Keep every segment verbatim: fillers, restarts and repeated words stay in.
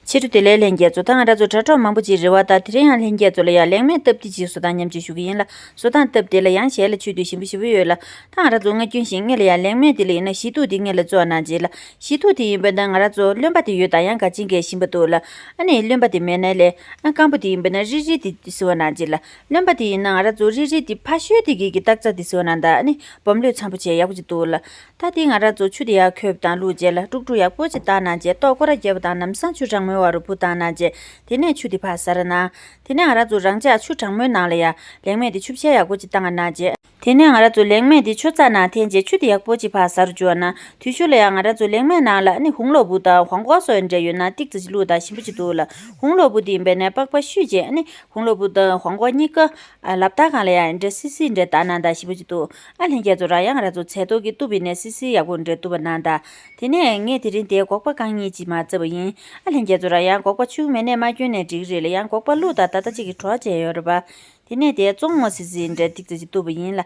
ཕྱི་དྲོ་བདེ་ལེགས་ལྷན་རྒྱས་ཚོ། ད་ང་རང་ཚོ་དྲ་གྲོགས་མང་པོ་ཅིག་རེ་བ་ད་དེ་རིང་ཡང་ལྷན་རྒྱས་ཚོ་ལ་ཡང་ལེགས་སྨན་སྟབས་བདེ་ཅིག་བཟོ་སྟངས་མཉམ་སྤྱོད་ཞུ་གི་ཡིན་ལ། བཟོ་སྟངས་སྟབས་བདེ་ལ་ཡང་ཞལ་ལ་མཆོད་དུས་ཞིམ་པོ་ཞིམ་པོ་ཡོད་ལ། ད་ང་རང་ཚོ་སྔ་རྒྱུན་བཞིན་ངེད་ལ་ཡང་ལེགས་སྨན་དེ་ལ་ཡིན་ན་བཞི་ཐུག་དེ་ངེད་ལ་བཙོ་གནང་རྗེས་ལ། བཞི་ཐུག་དེ་ཡིན་པ་ན་ང་རང་ཚོ་རློན་པ་དེ་ཡོད་ད་ཡང་ག་ཅིན་གས་ཞིམ་པོ་འདུག་ལ། ཨ་ནི་རློན་པ་དེ་མེད་ན་ལས་ཨ་སྐམ་པོ་དེ་ཡིན་པ་ན་རིལ་རིལ་དེ་བཟོ་གནང་རྗེས་ལ། རློན་པ་དེ་ཡིན་ན་ང་རང་ཚོ་རིལ་རིལ་དེ་ཕ་ཤོས་དེ་གི་གི་སྟག་རྩ་དེ་བཟོ་གནང་ད། ཨ་ནི་སྦོམ་ལོས་འཚམ་པོ་བྱས་ཡག་པོ་ཅིག་འདུག་ལ། ད་དེ་ང་རང་ཚོ་ཆུ་དེ་ཡར་ཁོལ་བ་དང་བླུགས་རྗེས་ལ་དཀྲུག་དཀྲུག་ཡག་པོ་ཅིག་བཏང་གནང་རྗེས་ལྟོ་སྐོར་ར་རྒྱབ་པ་དང་ལམ་སང་ཆུ་གྲང་མོའི་འོག་རུ་བུད་བཏང་གནང་རྗེས། དེ་ནས་ཆུ་དེ་ཕར་ཟ་ར་གནང་། དེ་ནས་ང་རང་ཚོ་རང་འཇགས་ཆུ་གྲང་མོའི་ནང་ལ་ཡ་ལེགས་སྨན་དེ་ཆུ་བཤལ་ཡག་པོ་ཅིག་བཏང་གནང་རྗེས། དེ་ནས་ང་རང་ཚོ་ལེགས་སྨན་དེ་ཆུ་རྩ་ནང་འཐེན་རྗེས་ཆུ་དེ་ཡག་པོ་ཅིག་ཕར་ཟ་རུ་བཅུག་གནང་། དེའི་ཤུལ་ལ་ཡ་ང་རང་ཚོ་ལེགས་སྨན་ནང་ལ་ཨ་ནི་ཧུང་ལོ་བུ་དང་ཧོང་གོ་སོགས་འདྲ་ཡོད་ན་ཏིག་ཙི་ཅིག་བླུགས་དང་ཞིམ་པོ་ཅིག་འདུག་ལ། ཧུང་ལོ་བུ་དེ་ཡིན་པས་ནས་པགས་པ་བཤུས་རྗེས་ཨ་ནི་ཧུང་ལོ་བུ་དང་ཧོང་གོ་གཉིས་ཀ་ཨ་ལག་རྟགས་སྒང་ལ་ཡ་འདྲ་སིལ་སིལ་འདྲ་བཏང་གནང་དང་ཞིམ་པོ་ཅིག་འདུག་ཨ་ལྷན་རྒྱས་ཚོ་རང་ཡང་ང་རང་ཚོ་ཚལ་ཏོག་གི་གཏུབ་པའི་ནས་སིལ་སིལ་ཡག་པོ་འདྲ་གཏུབ་པ་གནང་དང་། དེ་ནས་ངས་དེ་རིང་དེའི་སྒོག་པ་རྐང་གཉིས་ཅིག་མར་བརྩེས་པ་ཡིན། ཨ་ལྷན་རྒྱས་ཚོ་རང་ཡང་སྒོག་པ་ཆུ་མེད་ནས་མ་སྐྱོན་ནས་འགྲིག་གི་རེད་ལ། ཡང་སྒོག་པ་བླུགས་དང་ད་ལྟ་གཅིག་གི་གྲོགས་བྱས་ཡོད་རེད་པ། དེ་ནས་དེ་བཙོང་ངོ་སིལ་སིལ་འདྲ་ཏིག་ཙི་ཅིག་གཏུབ་པ་ཡིན་ལ།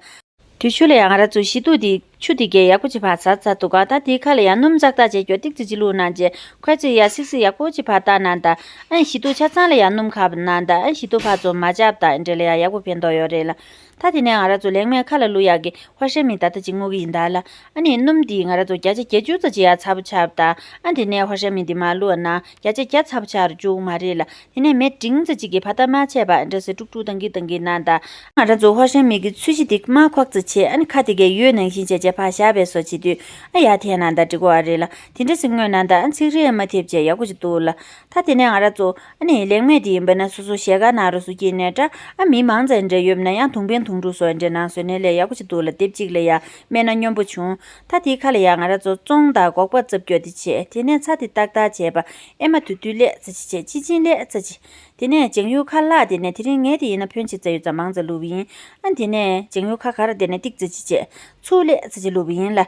དེ་ཤུལ་ལ་ཡང་ང་རང་ཚོ་བཞི་ཐུག་དེ་ཆུ་དེ་གས་ཡག་པོ་ཅིག་ཕར་ཟ་ཚར་འདུག་ག་ད་དེའི་ཁ་ལ་ཡང་སྣུམ་ཙག་ཙག་བྱས་སྐྱོ་ཏིག་ཙི་ཅིག་བླུགས་གནང་རྗེས་ཁོའི་ཚོས་ཡ་སིག་སིག་ཡག་པོ་ཅིག་ཕར་བཏགས་གནང་དང་། ཨ་ནི་བཞི་ཐུག་ཆ་ཚང་ལ་ཡང་སྣུམ་ཁ་བ་གནང་དང་། ཨ་ནི་བཞི་ཐུག་ཕར་ཚུར་མ་བཅག་དང་འདྲ་ལ་ཡང་ཡག་པོ་ཕན་ཐོགས་ཡོད་རེད་ལ། ད་དེ་ནས་ང་རང་ཚོ་ལེགས་སྨན་ཁ་ལ་བླུགས་ཡག་གི་ཧྭ་ཧྲན་མིན་ད་ལྟ་ཅིག་བརྔོ་གི་ཡིན་ད་ལ། ཨ་ནི་སྣུམ་འདི་ང་རང་ཚོ་བརྒྱ་ཆ་བརྒྱད་ཅུ་ཙམ་ཅིག་ཡ་ཚ་པོ་ཆགས་པ་དང་། ཨ་དེ་ནས་ཧྭ་ཧྲན་མིན་འདི་མར་བླུགས་ན་བརྒྱ་ཆ་བརྒྱ་ཚ་པོ་ཆགས་རུ་བཅུག་མ་རེད་ལ། དེ་ནས་མེ་འབྲིང་ཙམ་ཅིག་གིས་ཕར་ལྟ་མར་བྱས་པ་འདྲ་སེ་དཀྲུག་དཀྲུག་བཏང་གིན་བཏང་གིན་གནང་དང་། ང་རང་ཚོ་ཧྭ་ཧྲན་མིན་གྱི་ཚོས་གཞི་འདི་མར་ཁོག་ཙམ་བྱས། ཨ་ནི་ཁ་དེ་གས་ཡོད་ནང་བཞིན་བྱས་བྱས་ཕར་བཞག་པའི་བཟོ་བྱེད་དུས་ཨ་ཡར་འཐེན་གནང་དང་འགྲིག་གི་རེད་ལ། དེ་འདྲ་སེ་བརྔོས་གནང་དང་། ཨ་ཚིག་རེ་མ་ཐེབས་བྱས་ཡག་པོ་ཞིག་འདུག་ལ། ད་དེ་ནས་ང་རང་ཚོ་ཨ་ནི་ལེགས་སྨན་དེ་ཡིན་པ་ན་སོ་སོ་ཞལ་ཁ་ནང་རུ་སུ་སྐྱེས་ནས་འདྲ། ཨ་མི་མང་ཙམ་འདྲ་ཡོད་ན་ཡང་དུང་ཕན་དུང་སྤྲུག་སོགས་འདྲ་ནང་བཟོས་ནས་ལས་ཡག་པོ་ཞིག་འདུག་ལ། དེབ་གཅིག་ལ་ཡང་སྨན་སྣ་སྙོམས་པོ་བྱུང་། ད་དེའི་ཁ་ལ་ཡང་ང་རང་ཚོ་བཙོང་དང་སྒོག་པ་རྩབ་སྐྱོ་དེ་བྱས། དེ་ནས་ཚྭ་དེ་ཏག་ཏག་བྱས་པ་ཨེ་མ་དུ་དུ་ལས་ཚྭ་ཅིག་བྱས། ཅི་ཅིན་ལས་ཚྭ་ཅིག་དེ་ནས་ཅང་ཡུ་ཁ་ལག་དེ་ནས་དེ་རིང་ངས་དེ་ཡིན་ན་ཕོན་ཆེ་ཙམ་ཡོད་ཙམ་མང་ཙམ་བླུགས་པ་ཡིན། ཨ་དེ་ནས་ཅང་ཡུ་ཁ་ག་ར་དེ་ནས་ཏིག་ཙམ་ཅིག་བྱས། ཚུར་ལས་ཚྭ་ཅིག་བླུགས་པ་ཡིན་ལ།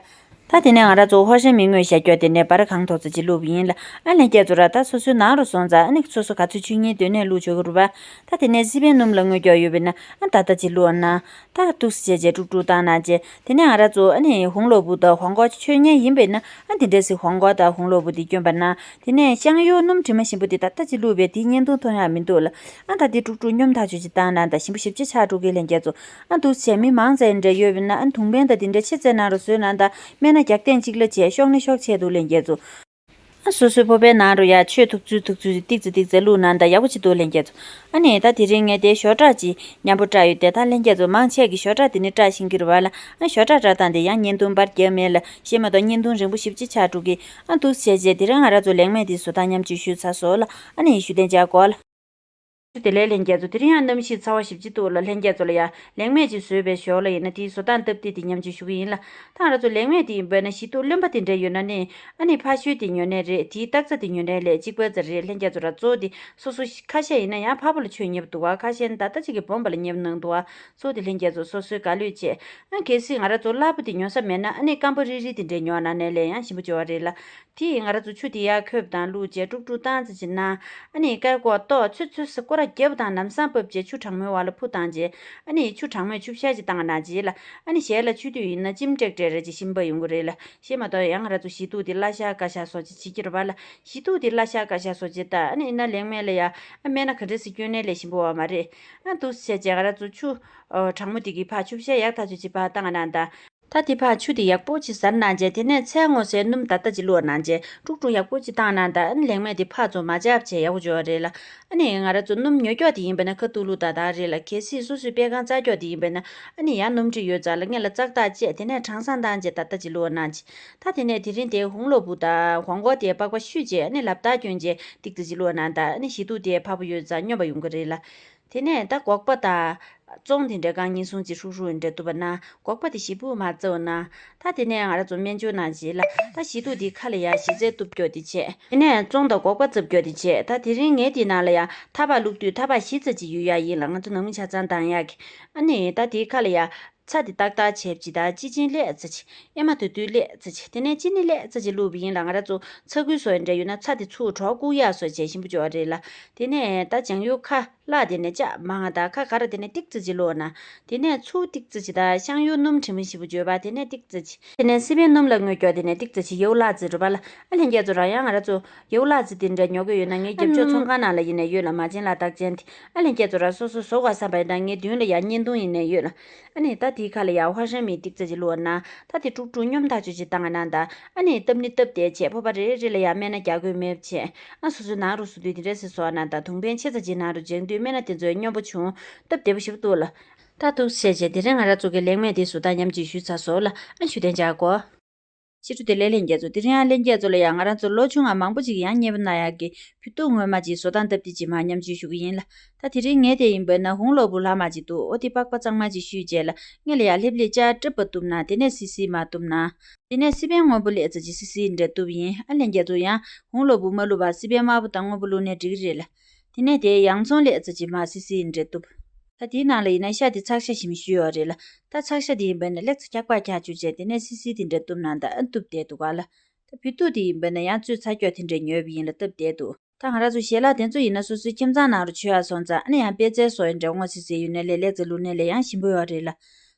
ད་དེ་ནས་ང་རང་ཚོ་ཧྭ་ཧྲན་མིན་བརྔོས་བཞག་སྐྱོ་དེ་ནས་འབར་གང་ཐོག་ཙམ་ཅིག་བླུགས་པ་ཡིན་ལ། ཨ་ལྷན་རྒྱས་ཚོ་ར་ད་སོ་སོའི་ནང་རུ་སོང་ཙང་ཨ་ནི་སོ་སོ་ག་ཚོད་མཆོད་མཁན་འདོད་ནས་བླུགས་ཆོག་གི་རེད་པ། ད་དེ་ནས་སི་པན་སྣུམ་ལ་བརྔོས་སྐྱོ་ཡོད་པས་ན་ཨ་ད་ལྟ་ཅིག་བླུགས་ན། ད་འདུག་སེ་བྱས་བྱས་དཀྲུག་དཀྲུག་བཏང་གནང་རྗེས། དེ་ནས་ང་རང་ཚོ་ཨ་ནི་ཧུང་ལོ་བུ་དང་ཧོང་གོ་མཆོད་མཁན་ཡིན་པས་ན་ཨ་དེ་འདྲ་སེ་ཧོང་གོ་དང་ཧུང་ལོ་བུ་དེ་སྐྱོན་པ་ན། དེ་ནས་ཤང་ཡོ་སྣུམ་དྲི་མ་ཞིམ་པོ་དེ་ད་ལྟ་ཅིག་བླུགས་པས་དེའི་བརྙན་ཐུང་མཐོང་ཡག་མི་འདུག་ལ། ཨ་ད་དེ་དཀྲུག་དཀྲུག་སྙོམས་ཐག་ཆོད་ཅིག་བཏང་གནང་དང་། ཞིམ་པོ་ཞེ་པོ་ཅིག་ཆགས་འགྲོ་གི་ལྷན་རྒྱས་ཚོ། ཨ་འདུག་སེ་བྱས་མི་མང་ཙམ་འདྲ་ཡོད་པས་ན་ཨ་དུང་ཕན་དང་དེ་འདྲ་ཆེ་ཙམ་ནང་རུ་བཟོས་གནང་དང་། སྨན་སྣ་རྒྱག་སྟེང་གཅིག་ལ་བྱས་ཤོག་ནི་ཤོག་ཆེ་འདུག་ལྷན་རྒྱས་ཚོ། ཨ་སོ་སོའི་ཕོར་པའི་ནང་རུ་ཡ་མཆོད་ཐུབ་ཚུལ་ཐུབ་ཚུལ་ཏིག་ཙི་ཏིག་ཙི་བླུགས་གནང་དང་ཡག་པོ་ཅིག་འདུག་ལྷན་རྒྱས་ཚོ། ཨ་ནི་ད་དེ་རིང་ངས་དེ་ཞོ་ཀྲག་ཅིག་མཉམ་པོ་བཀྲ་ཡོད་དེ། ད་ལྷན་རྒྱས་ཚོ་མང་ཆེ་གིས་ཞོ་ཀྲག་དེ་ནི་བཀྲ་ཤེས་ཀྱི་རེད་པ་ལ། ཨ་ཞོ་ཀྲག་བཀྲ་སྟངས་དེ་ཡང་བརྙན་ཐུང་པར་རྒྱབ་མེད་ལ། གཞན་མ་གཏོགས་བརྙན་ཐུང་རིང་པོ་ཞེ་པོ་ཅིག་ཆགས་འགྲོ་གི། ཨ་འདུག་སེ་བྱས་བྱས་དེ་རིང་ང་རང་ཚོ་ལེགས་སྨན་དེ་བཟོ་སྟངས་མཉམ་སྤྱོད་ཞུས་ཚར་སོང་ལ། ཨ་ནི་ཞུ་དན་ཅག་གོ་ལ། བདེ་ལེགས་ལྷན་རྒྱས་ཚོ། དེ་རིང་ཡང་གནམ་གཤིས་ཚ་བ་ཞེ་པོ་ཅིག་འདུག་ལ། ལྷན་རྒྱས་ཚོ་ལ་ཡང་ལེགས་སྨན་ཅིག་བཟོས་པའི་ཞོར་ལ་ཡིན་ན་དེའི་བཟོ་སྟངས་སྟབས་བདེ་དེ་མཉམ་སྤྱོད་ཞུ་གི་ཡིན་ལ། ད་ང་རང་ཚོ་ལེགས་སྨན་དེ་ཡིན་པ་ན་བཞི་ཐུག་རློན་པ་དེ་འདྲ་ཡོད་ན་ནི་ཨ་ནི་ཕ་ཤུལ་དེ་ཉོ་ནའི་རེད། དེའི་སྟག་རྩ་དེ་ཉོ་ནའི་ལས་གཅིག་པ་ཙམ་རེད། ལྷན་རྒྱས་ཚོ་ར་གཙོ་བོ་དེ་སོ་སོ་ཁ་ཤས་ཡིན་ན་ཡང་ཕར་པོ་ལ་མཆོད་མཉེས་པ་འདུག་བ། ཁ་ཤས་ནི་ད་ལྟ་ཅིག་གི་སྦོམ་པ་ལ་མཉེས་པ་གནང་འདུག་བ། གཙོ་བོ་དེ་ལྷན་རྒྱས་ཚོ་སོ་སོའི་དགའ་ལོས་བྱས། ཨ་གལ་སྲིད་ང་རང་ཚོ་སླ་པོ་དེ་ཉོ་ས་མེད་ན་ཨ་ནི་སྐམ་པོ་རིལ་རིལ་དེ་འདྲ་ཉོ་གནང་ནའི་ལས་ཡང་ཞིམ་པོ་བྱེད་པ་རེད་ལ། དེ་ཡིས་ང་རང་ཚོ་ཆུ་དེ་ཡར་ཁོལ་བ་དང་བླུགས་བྱས་དཀྲུག་དཀྲུག་བཏང་ཙམ་ཅིག་གནང་། ཨ་ནི་སྐར་ཀོ་ཏོག་ཚོད་ཚོད་སེ་སྐོར་ར་བརྒྱབ་དང་ལམ་སང་ཕབ་བྱས་ཆུ་གྲང་མོའི་འོག་ལ་འཕུར་བཏང་རྗེས། ཨ་ནི་ཆུ་གྲང་མོས་ཆུ་བཤལ་ཅིག་བཏང་གནང་རྗེས་ལ། ཨ་ནི་ཞལ་ལ་མཆོད་དུས་ཡིན་ན་ལྕེམ་ཀྲེག་ཀྲེག་རེ་ཅིག་ཞིམ་པ་ཡོང་གི་རེད་ལ། གཞན་མ་གཏོགས་ཡང་ང་རང་ཚོ་བཞི་ཐུག་དེ་བརླ་ཤ་བཀའ་ཤ་སོགས་ཅིག་བྱེད་ཀྱི་རེད་པ་ལ། བཞི་ཐུག་དེ་བརླ་ཤ་བཀའ་ཤ་སོགས་ཅིག་ད་ཨ་ནི་ཡིན་ན་ལེགས་སྨན་ལ་ཡ་ཨ་སྨན་སྣ་ག་འདྲ་སེ་སྐྱོན་ནའི་ལས་ཞིམ་པོ་བ་མ་རེད། ཨ་འདུག་སེ་བྱས་ང་རང་ཚོ་ཆུ་གྲང་མོ་དེ་གི་ཕར་ཆུ་བཤལ་ཡག་ཐག་ཆོད་ཅིག་ཕར་བཏང་གནང་དང་། ད་དེ་ཕར་ཆུ་དེ་ཡག་པོ་ཅིག་ཟར་གནང་རྗེས། དེ་ནས་ཚལ་སྔོ་སའི་སྣུམ་ད་ལྟ་ཅིག་བླུགས་གནང་རྗེས་དཀྲུག་དཀྲུག་ཡག་པོ་ཅིག་བཏང་གནང་དང་། ཨ་ནི་ལེགས་སྨན་དེ་ཕར་ཚུར་མ་བཅག་བྱས་ཡག་པོ་འཇོག་རེད་ལ། ཨ་ནི་ང་རང་ཚོ་སྣུམ་ཉོ་སྐྱོག་དེ་ཡིན་པ་ན་ཁ་ཐུག་བླུགས་ད་ད་རེད་ལ། གལ་སྲིད་སོ་སོའི་པད་ཁང་བཙག་སྐྱོག་དེ་ཡིན་པ་ན་ཨ་ནི་ཡང་སྣུམ་དྲི་ཡོད་ཙང་ལ་སྔོན་ལ་བཙག་ཐག་བཅད། དེ་ནས་གྲང་སང་བཏང་རྗེས་ད་ལྟ་ཅིག་བླུགས་གནང་རྗེས། ད་དེ་ནས་དེ་རིང་དེའི་ཧུང་ལོ་བུ་དང་ཧོང་གོ་དེའི་པགས་པ་བཤུས་རྗེས་ཨ་ནི་ལབ་རྟགས་སྐྱོན་རྗེས་ཏིག་ཙི་ཅིག་བླུགས་གནང་དང་། ཨ་ནི་བཞི་ཐུག་དེའི་ཕ་བུ་ཡོད་ཙང་སྙོམས་པ་ཡོང་གི་རེད་ལ། དེ་ནས་ད་སྒོག་པ་དང་བཙོང་དེ་འདྲ་རྐང་གཉིས་ཟུང་གཅིག་ཧྲུག་ཧྲུག་འདྲ་གཏུབ་པ་ན། སྒོག་པ་དེ་ཞིབ་པོ་མ་བཙབས་ན། ད་དེ་ནས་ང་རང་ཚོ་སྨན་བཅོས་ནང་བཞིན་ལ་ད་བཞི་ཐུག་དེ་ཁ་ལ་ཡ་ཞི་བཙལ་གཏུབ་སྐྱོ་དེ་བྱས། དེ་ནས་བཙོང་དང་སྒོག་པ་བཙབ་སྐྱོ་དེ་བྱས། ད་དེ་རིང་ངས་དེ་ནང་ལ་ཡ་ཐ་པགས་བླུགས་དུས་ཐ་པགས་བཞི་ཙམ་ཅིག་ཡོད་ཡ་ཡིན་ལ། ང་ཚོ་ནང་མི་ཆ་ཚང་འདང་ཡག་གི། ཨ་ནི་ད་དེའི་ཁ་ལ་ཡ། ཚྭ་དེ་ཏག་ཏག་བྱས་པ་ཅིག་དང་། སྤྱི་བྱིན་ལེ་ཙམ་ཅིག་ཨེ་མ་དུ་དུ་ལེ་ཙམ་ཅིག་དེ་ནས་ཅི་ནི་ལེ་ཙམ་ཅིག་བླུགས་པ་ཡིན་ལ། ང་རང་ཚོ་ཚྭ་ཁུ་བཟོ་ཡ་འདྲ་ཡོད་ན་ཚྭ་དེ་ཚུར་གྲོག་བཀུག་ཡག་བཟོ་བྱས་ཞིམ་པོ་འཇོག་རེད་ལ། དེ་ནས་ད་བྱང་ཡུ་ཁ་ལ་དེ་ནས་ལྕགས་མང་ང་དང་ཁ་ག་ར་དེ་ནས་ཏིག་ཙམ་ཅིག་བླུགས་ན། དེ་ནས་ཚུར་ཏིག་ཙམ་ཅིག་དང་། ཤང་ཡུ་སྣུམ་དྲི་མ་ཞིམ་པོ་འཇོག་པ་དེ་ནས་ཏིག་ཙམ་ཅིག་དེ་ནས་སི་པན་སྣུམ་ལ་བརྔོས་ཀྱོག་དེ་ནས་ཏིག་ཙམ་ཅིག་ཡེའུ་ལག་ཙི་རུ་བ་ལ། ཨ་ལྷན་རྒྱས་ཚོ་རང་ཡང་ང་རང་ཚོ་ཡེའུ་ལག་ཙི་དེ་འདྲ་ཉོ་གི་ཡོད་ན་ངའི་རྒྱབ་ཕྱོགས་ཚོང་ཁང་ནང་ལ་ཡིན་ནས་ཡོད་ལ། མ་བྱན་ལ་རྟགས་ཅན་དེ། ཨ་ལྷན་རྒྱས་ཚོ་རང་སོ་སོ་བཟོ་དགོས་བསམ་པ་ཡིན་ན་ངའི་མདུན་ལ་ཡང་བརྙན་ཐུང་ཡིན་ནས་ཡོད་ལ། ཨ་ནི་ད་དེའི་ཁ་ལ་ཡང་ཧྭ་ཧྲན་མི་ཏིག་ཙམ་ཅིག་བླུགས་ན། ད་དེ་དཀྲུག་དཀྲུག་སྙོམས་ཐག་ཆོད་ཅིག་བཏང་ང་ན་ད། ཨ་ནི་བཏབ་ནི་བཏབ་བསྡད་བྱས་ཕོར་པ་རེ་རེ་ལ་ཡང་སྨན་སྣ་རྒྱག་དགོས་མེད་བྱས། ཨ་སོ་སོའི་ནང་རུ་སུ་དུས་དེ་འདྲས་སེ་བཟོ་ན་ད་དུང་ཕན་ཆེ་ཙམ་ཅིག་ནང་རུ་འཇང་དུས་སྨན་སྣ་དེ་ཚོའི་སྙོམས་པོ་བྱུང་། སྟབས་བདེ་པོ་ཞིག་འདུག་ལ། ད་འདུག་སེ་བྱས་དེ་རིང་ང་རང་ཚོ་གི་ལེགས་སྨན་དེ་བཟོ་སྟངས་མཉམ་གཅིག་ཞུས་ཚར་སོང་ལ། ཨ་ཞུ་དན་ཅག་གོ། ཕྱི་དྲོ་བདེ་ལེགས་ལྷན་རྒྱས་ཚོ། དེ་རིང་ཡང་ལྷན་རྒྱས་ཚོ་ལ་ཡང་ང་རང་ཚོ་ལོ་ཆུང་ང་མང་པོ་ཅིག་ཡང་མཉེས་པོ་གནང་ཡག་གི་བོད་ཐུག་ངོ་མ་ཅིག་བཟོ་སྟངས་སྟབས་བདེ་ཅིག་མར་མཉམ་སྤྱོད་ཞུ་གི་ཡིན་ལ། ད་དེ་རིང་ངས་དེ་ཡིན་པས་ན་ཧུང་ལོ་བུ་ལྷག་མ་ཅིག་འདུག་འོ་དེ་པགས་པ་གཙང་མ་ཅིག་བཤུས་རྗེས་ལ་སྔོན་ལ་ཡང་ལྷེབ་ལྷེབ་ཅག་སྲབ་པ་གཏུབ་ན། དེ་ནས་སིལ་སིལ་མར་གཏུབ་ན། དེ་ནས་སི་པན་སྔོན་པོ་ལེ་ཙམ་ཅིག་སིལ་སིལ་འདྲ་གཏུབ་ཡིན། ཨ་ལྷན་རྒྱས་ཚོ་ཡང་ཧུང་ལོ་བུ་མ་བླུགས་པར་སི་པན་དམར་པོ་དང་སྔོན་པོ་བླུགས་ནས་འགྲིག་གི་རེད་ལ། དེ་ནས་དེའི་ཡང་ཚང་ལེ་ཙམ་ཅིག་མར་སིལ་སིལ་འདྲ་གཏུབ། ད་དེའི་ནང་ལ་ཡིན་ན་ཤ་དེ་ཚགས་ཤ་ཞིམ་ཞུས་ཡོད་རེད་ལ། ད་ཚགས་ཤ་དེ་ཡིན་པས་ན་ལེགས་ཙམ་འཁྱག་པ་འཁྱག་བཅུག་བྱས་དེ་ནས་སིལ་སིལ་དེ་འདྲ་གཏུབ་ན་ད་ཨ་གཏུབ་བསྡད་འདུག་ག་ལ། ད་བོད་ཐུག་དེ་ཡིན་པས་ན་ཡང་བཙོས་ཚར་ཀྱོག་དེ་འདྲ་ཉོས་པ་ཡིན་ལ་སྟབས་བདེ་འདུག་ད་ང་རང་ཚོ་ཞལ་ལག་དེ་ཚོ་ཡིན་ན་སོ་སོའི་ཁྱིམ་ཚང་ནང་རུ་མཆོད་ཡག་སོང་ཙང་ཨ་ནི་ཡང་པད་ཚལ་བཟོ་ཡི་འདྲ་སྔོ་སིལ་སིལ་ཡོད་ནའི་ལས་ལེགས་ཙམ་བླུགས་ནའི་ལས་ཡང་ཞིམ་པོ་ཡོད་རེད་ལ།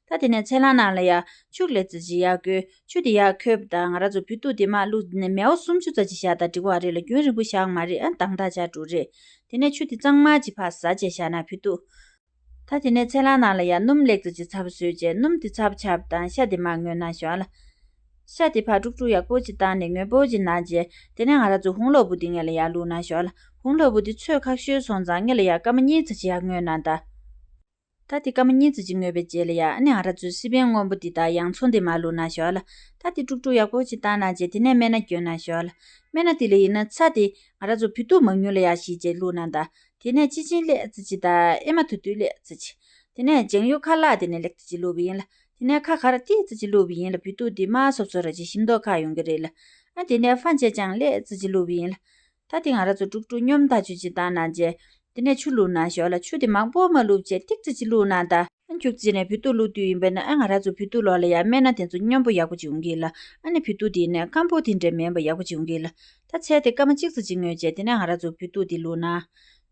ད་དེ་ནས་ཚལ་སླང་ནང་ལ་ཡ་ཆུ་ལེ་ཙམ་ཅིག་ཡར་བསྐོལ། ཆུ་དེ་ཡར་ཁོལ་བ་དང་ང་རང་ཚོ་བོད་ཐུག་དེ་མར་བླུགས་ནས་མེ་བོ་སུམ་ཅུ་ཙམ་ཅིག་བཞག་དང་འགྲིག་པ་རེད་ལ། རྒྱུན་རིང་པོ་བཞག་མ་རེད། ཨ་དྭངས་དྭངས་ཆགས་འགྲོ་རེད། དེ་ནས་ཆུ་དེ་གཙང་མ་ཅིག་ཕར་ཟ་བྱས་བཞག་ན་བོད་ཐུག་ད་དེ་ནས་ཚལ་སླང་ནང་ལ་ཡང་སྣུམ་ལེགས་ཙམ་ཅིག་ཚ་པོ་བཟོས་བྱས་སྣུམ་དེ་ཚ་པོ་ཆགས་པ་དང་ཤ་དེ་མར་བརྔོས་ན་ཞོག་ལ། ཤ་དེ་ཕར་དཀྲུག་དཀྲུག་ཡག་པོ་ཅིག་བཏང་ནས་མྱོས་པོ་ཅིག་གནང་བྱས་དེ་ནས་ང་རང་ཚོ་ཧུང་ལོ་བུ་དེ་སྔོན་ལ་ཡར་བླུགས་ན་ཞོག་ལ། ཧུང་ལོ་བུ་དེ་ཚོས་ཁག་ཤོས་སོང་ཙང་སྔོན་ལ་ཡར་སྐར་མ་གཉིས་ཙམ་ཅིག་ཡར་བརྔོས་ན་ད། ད་དེ་སྐར་མ་གཉིས་ཙམ་ཅིག་བརྔོས་པའི་རྗེས་ལ་ཡ་ཨ་ནི་ང་རང་ཚོའི་སི་པན་སྔོན་པོ་འདི་དང་ཡང་ཚང་འདི་མར་བླུགས་ན་ཞོག་ལ། ད་དེ་དཀྲུག་དཀྲུག་ཡག་པོ་ཅིག་བཏང་གནང་རྗེས་དེ་ནས་སྨན་སྣ་བསྐྱོན་ན་ཞོག་ལ། སྨན་སྣ་དེ་ལ་ཡིན་ན་ཚྭ་དེ་ང་རང་ཚོ་བོད་ཐུག་མ་ཉུལ་ལ་ཡ་གཞིས་བྱས་བླུགས་ན་ད། དེ་ནས་སྤྱི་བྱིན་ལེ་ཙམ་ཅིག་དང་ཨེ་མ་དུ་དུ་ལེ་ཙམ་ཅིག་དེ་ནས་བྱང་ཡུ་ཁ་ལག་དེ་ནས་ལེགས་ཙམ་ཅིག་བླུགས་པ་ཡིན་ལ། དེ་ནས་ཁ་ག་ར་ཏིག་ཙམ་ཅིག་བླུགས་པ་ཡིན་ལ། བོད་ཐུག་དེ་དམར་སོབ་སོབ་ར་ཅིག་ཞིམ་མདོག་ཁ་ཡོང་གི་རེད་ལ། ཨ་དེ་ནས་ཧྥན་ཅེ་ཅང་ལེ་ཙམ་ཅིག་བླུགས་པ་ཡིན་ལ། ད་དེ་ང་རང་ཚོ་དཀྲུག་དཀྲུག་སྙོམས་ཐག་ཆོད་ཅིག་བཏང་གནང་རྗེས། དེ་ནས་ཆུ་བླུགས་ན་ཞོག་ལ། ཆུ་དེ་མང་པོ་མ་བླུགས་བྱས་ཏིག་ཙམ་ཅིག་བླུགས་གནང་ད། ཨ་མཇུག་ཅིག་ནས་བོད་ཐུག་བླུགས་དུས་ཡིན་པས་ན་ཨ་ང་རང་ཚོ་བོད་ཐུག་ལོགས་ལ་ཡ་སྨན་སྣ་དེ་ཚོ་སྙོམས་པོ་ཡག་པོ་ཅིག་ཡོང་གི་ལ། ཨ་ནི་བོད་ཐུག་དེ་ཡིན་ན་སྐམ་པོ་དེ་འདྲ་མིན་པ་ཡག་པོ་ཅིག་ཡོང་གི་ལ། ད་ཚལ་དེ་སྐར་མ་གཅིག་ཙམ་ཅིག་བརྔོས་རྗེས་དེ་ནས་ང་རང་ཚོ་བོད་ཐུག་དེ་བླུགས་ན།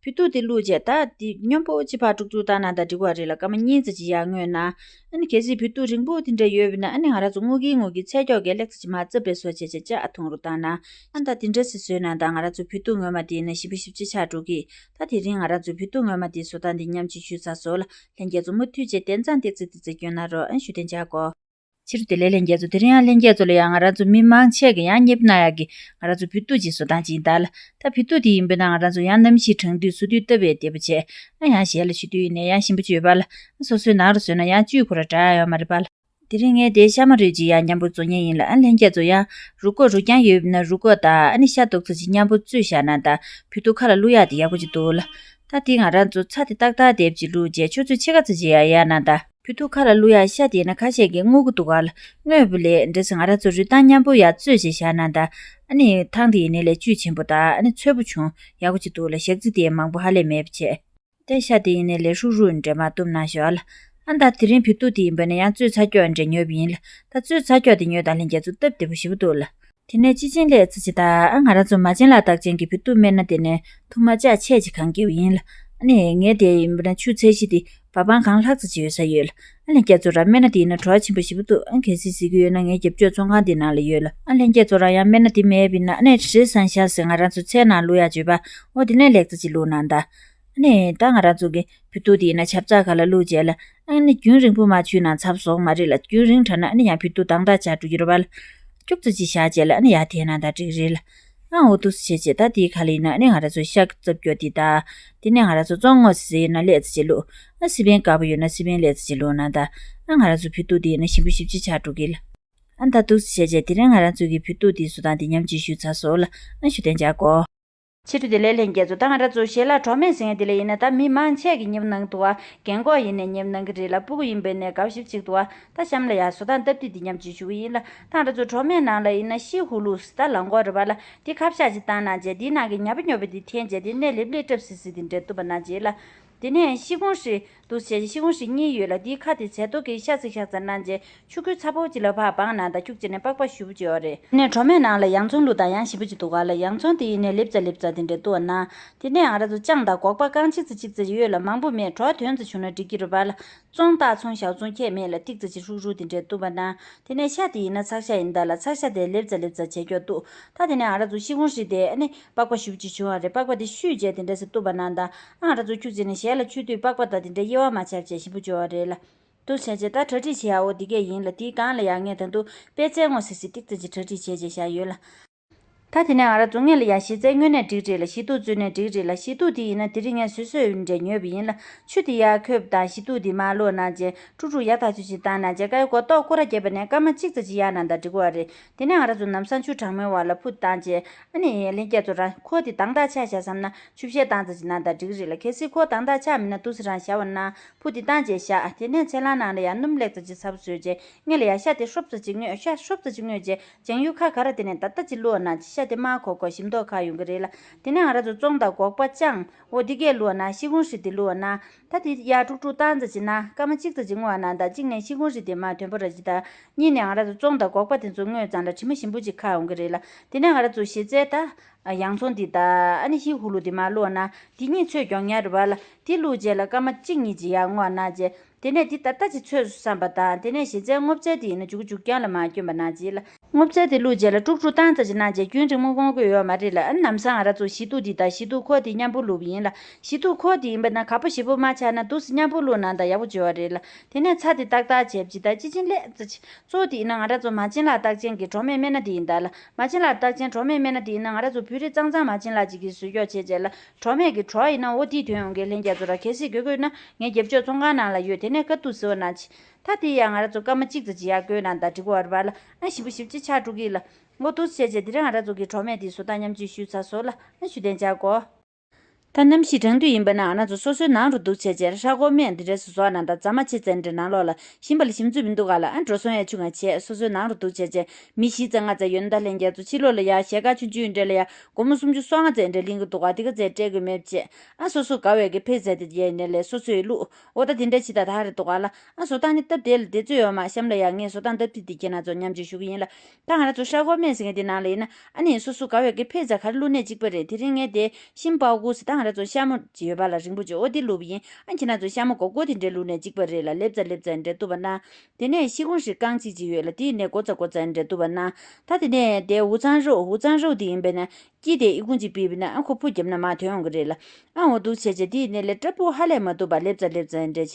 བོད་ཐུག་དེ་བླུགས་རྗེས་ད་དེ་སྙོམས་པོ་ཅིག་ཕར་དཀྲུག་དཀྲུག་བཏང་ན་ད་འགྲིག་པ་རེད་ལ། སྐར་མ་གཉིས་ཙམ་ཅིག་ཡར་བརྔོས་ན། ཨ་ནི་གལ་སྲིད་བོད་ཐུག་རིང་པོ་དེ་འདྲ་ཡོད་པ་ན་ཨ་ནི་ང་རང་ཚོ་སྔོ་སྐྱིན་སྔོ་སྐྱིན་ཚལ་སྐྱོག་གི་ལེགས་ཙམ་ཅིག་མར་རྩབ་པའི་བཟོ་བྱས་བྱས་ལྕགས་འཐུང་རུ་བཏང་ན། ཨ་ད་དེ་འདྲ་སེ་བཟོས་ན་ད་ང་རང་ཚོ་བོད་ཐུག་ངོ་མ་དེ་ཡིན་ན་ཞིམ་པོ་ཞིབ་ཅིག་ཆགས་འགྲོ་གི། ད་དེ་རིང་ང་རང་ཚོ་བོད་ཐུག་ངོ་མ་དེ་བཟོ་སྟངས་དེ་མཉམ་གཅིག་ཞུས་ཚར་སོང་ལ། ལྷན་རྒྱས་ཚོ་མུ་མཐུད་བྱས་དན་ཚང་ཏིག་ཙི་ཏིག་ཙི་སྐྱོན་གནང་རོགས། ཨ་ཞུ་དན་ཅག་གོ། ཕྱི་དྲོ་བདེ་ལེགས་ལྷན་རྒྱས་ཚོ། དེ་རིང་ཡང་ལྷན་རྒྱས་ཚོ་ལ་ཡང་ང་རང་ཚོ་མི་མང་ཆེ་གི་ཡང་མཉེས་པོ་གནང་ཡག་གི་ང་རང་ཚོ་བོད་ཐུག་ཅིག་བཟོ་སྟངས་ཅིག་ཡིན་ད་ལ། ད་བོད་ཐུག་དེ་ཡིན་པས་ན་ང་རང་ཚོ་ཡང་གནམ་གཤིས་གྲང་དུས་བཟོ་དུས་སྟབས་ཡང་བདེ་པོ་བྱས། ཨ་ཡང་ཞལ་ལ་བཞུ་དུས་ཡིན་ནའི་ཡང་ཞིམ་པོ་བྱོས་པ་ལ། སོ་སོའི་ནང་རུ་བཟོས་ན་ཡང་བཅུད་ཁོ་ར་དྲག་ཡོད་མ་རེད་པ་ལ། དེ་རིང་ངས་དེ་ཤ་མ་རུལ་ཅིག་ཡང་མཉམ་པོ་བཟོ་མཁན་ཡིན་ལ། ཨ་ལྷན་རྒྱས་ཚོ་ཡང་རུལ་གོག་རུལ་རྐྱང་ཡོད་པ་ན་རུལ་གོག་དང་ཨ་ནི་ཤ་ཏོག་ཙམ་ཅིག་མཉམ་པོ་བཙོས་བཞག་ན་ད་བོད་ཐུག་ཁ་ལ་བླུག་ཡག་དེ་ཡག་པོ་ཅིག་འདུག་ལ། ད་དེ་ང་རང་ཚོ་ཚྭ་དེ་ཏག་ཏག་དེབ་ཅིག་བླུགས་རྗེས་ཆུ་ཚོད་ཕྱེད་ཀ་ཙམ་ཅིག་ཡར་ཡལ་ན་ད། བོད་ཐུག་ཁ་ལ་བླུག་ཡག་ཤ་དེ་ཡིན་ན་ཁ་ཤས་ཀྱིས་རྔུལ་གི་འདུག་ག་ལ། རྔོས་པ་ལས་འདྲ་སེ་ང་རང་ཚོ་རུལ་ཐང་མཉམ་པོ་ཡར་བཙོས་བྱས་བཞག་ན་ད། ཨ་ནི་ཐང་དེ་ཡིན་ནའི་ལས་བཅུད་ཆེན་པོ་དང་ཨ་ནི་ཚོས་པོ་བྱུང་ཡག་པོ་ཅིག་འདུག་ལ། ཞག་རྩི་དེ་མང་པོ་ཧ་ལས་མེད་པ་བྱས། དེ་ཤ་དེ་ཡིན་ནའི་ལས་ཧྲུག་ཧྲུག་འདྲ་མར་བཏུབ་ན་ཞོག་ལ། ཨ་ད་དེ་རིང་བོད་ཐུག་དེ་ཡིན་པ་ན་ཡང་བཙོས་ཚར་ཀྱོག་འདྲ་ཉོས་པ་ཡིན་ལ། ད་བཙོས་ཚར་ཀྱོག་དེ་ཉོས་དང་ལྷན་རྒྱས་ཚོ་སྟབས་བདེ་པོ་ཞེ་པོ་འདུག་ལ། དེ་ནས་སྤྱི་བྱིན་ལེ་ཙི་ཅི་དང་ཨ་ང་རང་ཚོ་མ་བྱན་ལ་རྟགས་ཅན་གྱི་བོད་ཐུག་སྨན་སྣ་དེ་ནས་ཐུར་མ་ལྕགས་ཆས་ཅིག་གང་བརྒྱབ་ཡིན་ལ། ཨ་ནི་ངས་དེ་ཡིན་པ་ན་ཆུ་ཚད་གཞི་དེ་འབའ་སྤང་གང་ལྷག་ཙམ་ཅིག་ཡོད་ས་ཡོད་ལ། ཨ་ལྷན་རྒྱས་ཚོ་རང་སྨན་སྣ་དེ་ཡིན་ན་བྲོ་བ་ཆེན་པོ་ཞེ་པོ་འདུག་ཨ་གལ་སྲིད་གཟིགས་ཀྱི་ཡོད་ན་ངའི་རྒྱབ་ཕྱོགས་ཚོང་ཁང་དེ་ནང་ལ་ཡོད་ལ། ཨ་ལྷན་རྒྱས་ཚོ་རང་ཡང་སྨན་སྣ་དེ་མེད་པ་ཡིན་ན་ཨ་ནི་རེ་སང་ཤ་ཟེར་ང་རང་ཚོ་ཚལ་ནང་བླུག་ཡག་བརྗོད་པ། འོ་དེ་ནས་ལེགས་ཙམ་ཅིག་བླུགས་གནང་ད། ཨ་ནི་ད་ང་རང་ཚོ་གི་བོད་ཐུག་དེ་ཡིན་ན་ཆབ་ཚགས་ཁ་ལ་བླུགས་རྗེས་ལ། ཨ་ནི་རྒྱུན་རིང་པོ་མ་བྱུགས་ན་ཚབ་བཟོ་མ་རེད་ལ། རྒྱུན་རིང་དྲགས་ན་ཨ་ནི་ཡང་བོད་ཐུག་དྭངས་དྲགས་ཆགས་འགྲོ་གི་རེད་པ་ལ། སྐྱུག་ཙམ་ཅིག་བཞག་རྗེས་ལ་ཨ་ནི་ཡར་དེད་ན་ད་འགྲིག་རེད་ལ། ཨ་འོ་འདུག་སེ་བྱས་བྱས་ད་དེའི་ཁ་ལ་ཡིན་ན་ཨ་ནི་ང་རང་ཚོ་ཤ་རྩབ་སྐྱོ་དེ་དང་། དེ་ནས་ང་རང་ཚོ་བཙོང་ངོ་ཟེར་ཟེར་ཡིན་ན་ལེ་ཙམ་ཅིག་བླུགས། ཨ་སི་པན་དཀར་པོ་ཡོད་ན་སི་པན་ལེ་ཙམ་ཅིག་བླུགས་ན་ད། ཨ་ང་རང་ཚོ་བོད་ཐུག་དེ་ཡིན་ན་ཞིམ་པོ་ཞིབ་ཅིག་ཆགས་འགྲོ་གི་ལ། ཨ་ད་འདུག་སེ་བྱས་བྱས་དེ་རིང་ང་རང་ཚོ་གི་བོད་ཐུག་དེ་བཟོ་སྟངས་དེ་མཉམ་གཅིག་ཞུས་ཚར་སོང་ལ། ཨ་ཞུ་དན་ཅག་གོ། ཕྱི་དྲོ་བདེ་ལེགས་ལྷན་རྒྱས་ཚོ། ད་ང་རང་ཚོ་ཞལ་ལག་གྲོག་མེད་ཟེར་མཁན་དེ་ལ་ཡིན་ན་ད་མི་མང་ཆེ་གིས་མཉེས་པོ་གནང་གི་འདུག་བ། རྒན་གོག་ཡིན་ནའི་མཉེས་པོ་གནང་གི་རེད་ལ། སྤུ་གུ་ཡིན་པ་ཡིན་ནའི་དགའ་པོ་ཞེ་པོ་ཅིག་འདུག་བ། ད་གཤམ་ལ་ཡ་བཟོ་སྟངས་སྟབས་བདེ་འདི་མཉམ་གཅིག་ཞུ་གི་ཡིན་ལ། ད་ང་རང་ཚོ་གྲོག་མེད་ནང་ལ་ཡིན་ན་ཤི་ཧུ་ལུ་ཟེར་ད་ལག་འགོག་རེད་བ་ལ། དེ་ཁབ་ཤ་ཅིག་བཏང་གནང་བྱས་དེའི་ནང་གི་ཉ་པ་ཉོ་པ་དེ་འཐེན་བྱས་དེ་ནས་ལེབ་ལེབ་སྲབ་སིལ་སིལ་དེ་འདྲ་གཏུབ་པ་གནང་བྱས་ལ། དེ་ནས་ཤི་ཁུང་ཧྲི་འདུག་བྱས། ཤི་ཁུང་ཧྲི་གཉིས་ཡོད་ལ། དེའི་ཁ་དེ་ཟེ་ཏོག་གིས་ཤ་ཚིག་ཤ་ཚ་གནང་རྗེས་ཆུ་ཁོལ་ཚ་པོ་ཅིག་ལ་ཕར་སྦངས་ན་ད་ཁྱུག་ཅིག་ནས་པགས་པ་ཞུ་བོ་ཅིག་ཡོད་རེད། དེ་ནས་གྲོ་མས་ནང་ལ་ཡང་ཚོང་བླུགས་དང་ཡང་ཞིམ་པོ་ཅིག་འདུག་ག་ལ། ཡང་ཚོང་དེ་ཡིན་ནས་ལེབ་ཙ་ལེབ་ཙ་དེ་འདྲས་འདུག་ན། དེ་ནས་ང་རང་ཚོ་ཅང་དང་སྒོག་པ་རྐང་གཅིག་ཙམ་གཅིག་ཙམ་ཡོད་ལ། མང་པོ་མེད། གྲོ་དོན་ཙམ་བྱུང་ན་འགྲིག་གི་རེད་པ་ལ། བཙོང་སྟངས་ཚོང་ཞའོ་ཚོང་ཁྱད་མེད་ལ། ཏིག་ཙམ་ཅིག་ཧྲུག་ཧྲུག་དེ་འདྲས་འདུག་པ་ན། དེ་ནས་ཤ་དེ་ཡིན་ན་ཚག་ཤ་ཡིན་ད་ལ། ཚག་ཤ་དེ་ལེབ་ཙ་ལེབ་ཙ་བྱས་ཀྱོག་འདུག་ད་དེ་ནས་ང་རང་ཚོ་ཤི་ཁུང་ཧྲི་དེ་ཨ་ནི་པགས་པ་ཞུ་བོ་ཅིག་བྱུང་བ་རེད། པགས་པ་དེ་བཤུས་རྗེས་དེ་འདྲས་སེ་བཏུབ་པ་ན་ད། ཨ་ང་རང་ཚོ་ཁྱུག་ཙམ་ནས་ཞལ་ལ་མཆོད་དུས་པགས་པ་དང་དེ་འདྲས་དབྱེ་བ་མ་ཆགས་བྱས་ཞིམ་པོ་ཅིག་ཡོད་རེད་ལ། འདུག་བྱས་རྗེས་ད་གྲ་སྒྲིག་བྱེད་ཡག་འོ་འདི་གས་ཡིན་ལ། དེའི་སྒང་ལ་ཡང་ངས་ད་དུང་པད་ཚལ་སྔོ་སིལ་སིལ་ཏིག་ཙམ་ཅིག་གྲ་སྒྲིག་བྱས་བྱས་བཞག་ཡོད་ལ། ད་དེ་ནས་ང་རང་ཚོ་སྔོན་ལ་ཡང་ཞི་རྩའི་སྔོན་ནས་འགྲིག་རེད་ལ། ཞི་ཏུ་བཙོས་ནས་འགྲིག་རེད་ལ། ཞི་ཏུ་དེ་ཡིན་ན་དེ་རིང་ངས་བཟོས་བཟོས་འདྲ་ཉོས་པ་ཡིན་ལ། ཆུ་དེ་ཡར་ཁོལ་བ་དང་ཞི་ཏུ་དེ་མར་བླུགས་གནང་རྗེས་ཀྲུག་ཀྲུག་ཡག་ཐག་ཆོད་ཅིག་བཏང་གནང་རྗེས་ཀ་ཡོ་གོ་ཏོག་སྐོར་ར་བརྒྱབ་པ་ནས་སྐར་མ་གཅིག་ཙམ་ཅིག་ཡར་གནང་དང་འགྲིག་གི་རེད། དེ་ནས་ང་རང་ཚོ་ལམ་སང་ཆུ་གྲང་མོའི་འོག་ལ་ཕུ་བཏང་རྗེས་ཨ་ནི་ལྷན་རྒྱས་ཚོ་རང་ཁོ་དེ་དྭངས་ཐག་ཆད་བཞག་བསམ་ན་ཆུ་བཤལ་བཏང་ཙམ་ཅིག་གནང་དང་འགྲིག་རེད་ལ། གལ་སྲིད་ཁོ་དྭངས་ཐག་ཆད་མིན་ན་འདུག་སེ་རང་བཞག་པ་ན་ཕུ་དེ་བཏང་རྗེས་བཞག་དེ་ནས་ཚལ་སླང་ནང་ལ་ཡང་སྣུམ་ལེགས་ཙམ་ཅིག་ཚ་པོ་བཟོས་རྗེས་སྔོན་ལ་ཡང་ཤ་དེ་ཧྲོབ་ཙམ་ཅིག་བརྔོས། ཤ་ཧྲོབ་ཙམ་ཅིག་བརྔོས་རྗེས། ལྗང་ཡུ་ཁ་ག་ར་དེ་ནས་ད་ལྟ་ཅིག་བླུགས་ན་ཤ་དེ་དམར་ཁོག་ཁོག་ཞིམ་མདོག་ཁ་ཡོང་གི་རེད་ལ། དེ་ནས་ང་རང་ཚོ་བཙོང་དང་སྒོག་པ་ཅང་འོ་དེ་གས་བླུགས་ན། ཤི་ཁུང་ཧྲི་དེ་བླུགས་ན། ད་དེ་ཡར་དཀྲུག་དཀྲུག་བཏང་ཙམ་ཅིག་ན་སྐར་མ་གཅིག་ཙམ་ཅིག་བརྔོས་ན་ད་གཅིག་ནས་ཤི་ཁུང་ཧྲི་དེ་མར་དོན་པོ་ར་ཅིག་དང་། གཉིས་ནས་ང་རང་ཚོ་བཙོང་དང་སྒོག་པ་དེ་ཚོ་བརྔོས་ཙང་ལ་དྲི་མ་ཞིམ་པོ་ཅིག་ཁ་ཡོང་གི་རེད་ལ། དེ་ནས་ང་རང་ཚོ་ཞི་རྩའི་ད་ཡང་ཚོང་དེ་དང་ཨ་ནི་ཤི་ཧུ་ལུ་དེ་མར་བླུགས་ན་དེ་གཉིས་ཚོས་མགྱོགས་ཉར་རུ་བ་ལ། དེ་བླུགས་རྗེས་ལ་སྐར་མ་གཅིག་གཉིས་ཅིག་ཡར་བརྔོས་ན་རྗེས། དེ་ནས་དེ་ད་ལྟ་ཅིག་ཚོས་སུ་བསམ་པ་དང་། དེ་ནས་ཞི་རྩའི་སྔོ་ཚལ་དེ་ཡིན་ན་མཇུག་མཇུག་རྐྱང་ལ་མར་བསྐྱོན་པ་ནང་བཞིན་ལ། སྔོ་ཚལ་དེ་བླུགས་རྗེས་ལ་དཀྲུག་དཀྲུག་བཏང་ཙམ་ཅིག་གནང་རྗེས་རྒྱུན་རིང་མོ་བསྔོ་དགོས་ཡོད་མ་རེད་ལ། ཨ་ནི་ལམ་སང་ང་རང་ཚོ་ཞི་ཏུ་འདི་དང་ཞི་ཏུ་ཁོ་དེ་མཉམ་པོ་བླུགས་པ་ཡིན་ལ། ཞི་ཏུ་ཁོ་དེ་ཡིན་པ་ན་ག་པོ་ཞིབ་པོ་མ་ཆགས་ན་འདུག་སེ་མཉམ་པོ་བླུགས་ན་ད་ཡག་པོ་བྱེད་པ་རེད་ལ། དེ་ནས་ཚྭ་དེ་ཏག་ཏག་བྱས་པ་ཅིག་ད་ཅི་ཅིན་ལེ་ཙ་ཅིག་གཙོ་བོ་དེ་ཡིན་ན་ང་རང་ཚོ་མ་བྱན་ལག་རྟགས་ཅན་གྱི་གྲོ་མའི་སྨན་སྣ་དེ་ཡིན་ད་ལ། མ་བྱན་ལག་རྟགས་ཅན་གྲོ་མའི་སྨན་སྣ་དེ་ཡིན་ན་ང་རང་ཚོ་བོད་རིགས་གཙང་གཙང་མ་བྱན་ལག་ཅིག་གིས་བཟོས་ཀྱོག་བྱས་རྗེས་ལ། གྲོ་མས་ཀྱི་གྲོ་ཡིན་ན་འོ་དེའི་དོན་ཡོང་གི་ལྷན་རྒྱས་ཚོ་ར་གལ་སྲིད་དགོས་དགོས་ན་ངའི་རྒྱབ་ཕྱོགས་ཚོང་ཁང་ནང་ལ་ཡོད། དེ་ནས་དཀའ་སྡུག་ཟེར་བ་ན་ཆི། ད་དེ་ཡང་ང་རང་ཚོ་སྐར་མ་གཅིག་ཙམ་ཅིག་ཡར་བསྐོལ་ན་ད་འགྲིག་གི་རེད་པ་ལ། ཨ་ཞིམ་པོ་ཞིབ་ཅིག་ཆགས་འགྲོ་གི་ལ། འོ་འདུག་སེ་བྱས་རྗེས་དེ་རིང་ང་རང་ཚོ་གི་གྲོ་མས་དེ་བཟོ་སྟངས་མཉམ་སྤྱོད་ཞུས་ཚར་སོང་ལ། ཨ་ཞུ་དན་ཅག་གོ། ད་གནམ་གཤིས་གྲང་དུས་ཡིན་པ་ན་ང་རང་ཚོ་སོ་སོའི་ནང་རུ་འདུག་བྱས་རྗེས་ཧྲ་གོ་སྨན་འདི་འདྲས་སུ་བཟོ་བ་ན་ད་རྫ་མ་ཆེ་ཙན་འདྲ་ནང་ལོགས་ལ་ཞིམ་པ་ལ་ཞིམ་ཚུལ་མི་འདུག་ག་ལ། ཨ་འགྲོ་སོང་ཡ་ཆུང་ང་བྱས་སོ་སོའི་ནང་རུ་འདུག་བྱས་རྗེས་མི་བཞི་ཙམ་ལྔ་ཙམ་ཡོད་ན་ད་ལྷན་རྒྱས་ཚོ་ཕྱི་ལོགས་ལ་ཡ་ཞལ་ཁ་ཆུང་ཆུང་འདྲ་ལ་ཡ། སྒོར་མོ་སུམ་ཅུ་སོ་ལྔ་ཙམ་འདྲ་ལེན་གི་འདུག་ག་དེ་ག་ཙམ་སྤྲད་དགོས་མེད་བྱས། ཨ་སོ་སོ་དགའ་བའི་གི་ཕེ་ཛ་དེ་ཡས་ནས་ལས་སོ་སོའི་ལུགས་འོ་ད་དེ་འདྲ་ཅིག་ད་ད་རེད་འདུག་ག་ལ། ཨ་བཟོ་སྟངས་ནི་སྟབས་བདེ་ལ་བདེ་ཚོད་ཡོད་མ་གཤམ་ལ་ཡ་ངས་བཟོ་སྟངས་སྟབས་བདེ་དེ་ཁྱེད་རང་ཚོ་མཉམ་སྤྱོད་ཞུ་གི་ཡིན་ལ། ད་ང་རང་ཚོ་ཧྲ་གོ་སྨན་ཟེར་མཁན་དེ་ནང་ལ་ཡིན་ན་ཨ་ནི་སོ་སོ་དགའ་བའི་གི་ཕེ་ཛ་ག་རེ་བླུགས་ནས་གཅིག་པ་རེད། དེ་རིང་ངས་དེ་ཤིང་པའོ་ཀུ་ཟེར་ད་ང་རང་ཚོ་ཤ་མོ་ཅིག་ཡོད་པ་ལ་རིང་པོ་ཅིག་འོ་དེ་བླུགས་པ་ཡིན། ཨ་ཁྱེད་རང་ཚོ་ཤ་མོ་སྒོག་སྒོག་དེ་འདྲ་བླུགས་ནས་གཅིག་པ་རེད་ལ། ལེབ་ཙ་ལེབ་ཙ་འདྲ་བཏུབ་པ་ན། དེ་ནས་ཤི་ཁུང་ཧྲི་རྐང་གཅིག་ཅིག་ཡོད་ལ། དེ་ནས་སྒོ་ཙ་སྒོ་ཙ་འདྲ་བཏུབ་པ་ན། ད་དེ་ནས་དེ་ཝུ་ཚང་རོ་ཝུ་ཚང་རོ་དེ་ཡིན་པས་ན། དཀྱིལ་དེ་ཨི་ཁུང་གཅིག་ཕུད་པ་ན་ཨ་ཁོ་ཕུ་བརྒྱབ་ན་མར་ཐོན་ཡོང་གི་རེད་ལ། ཨ་འོ་འདུག་བྱས་རྗེས་དེ་ནས་ལས་སྐྲ་སྤུ་ཧ་ལས་མ་ཐུབ་པ་ལེབ་ཙ་ལེབ་ཙ་འདྲ་བྱས།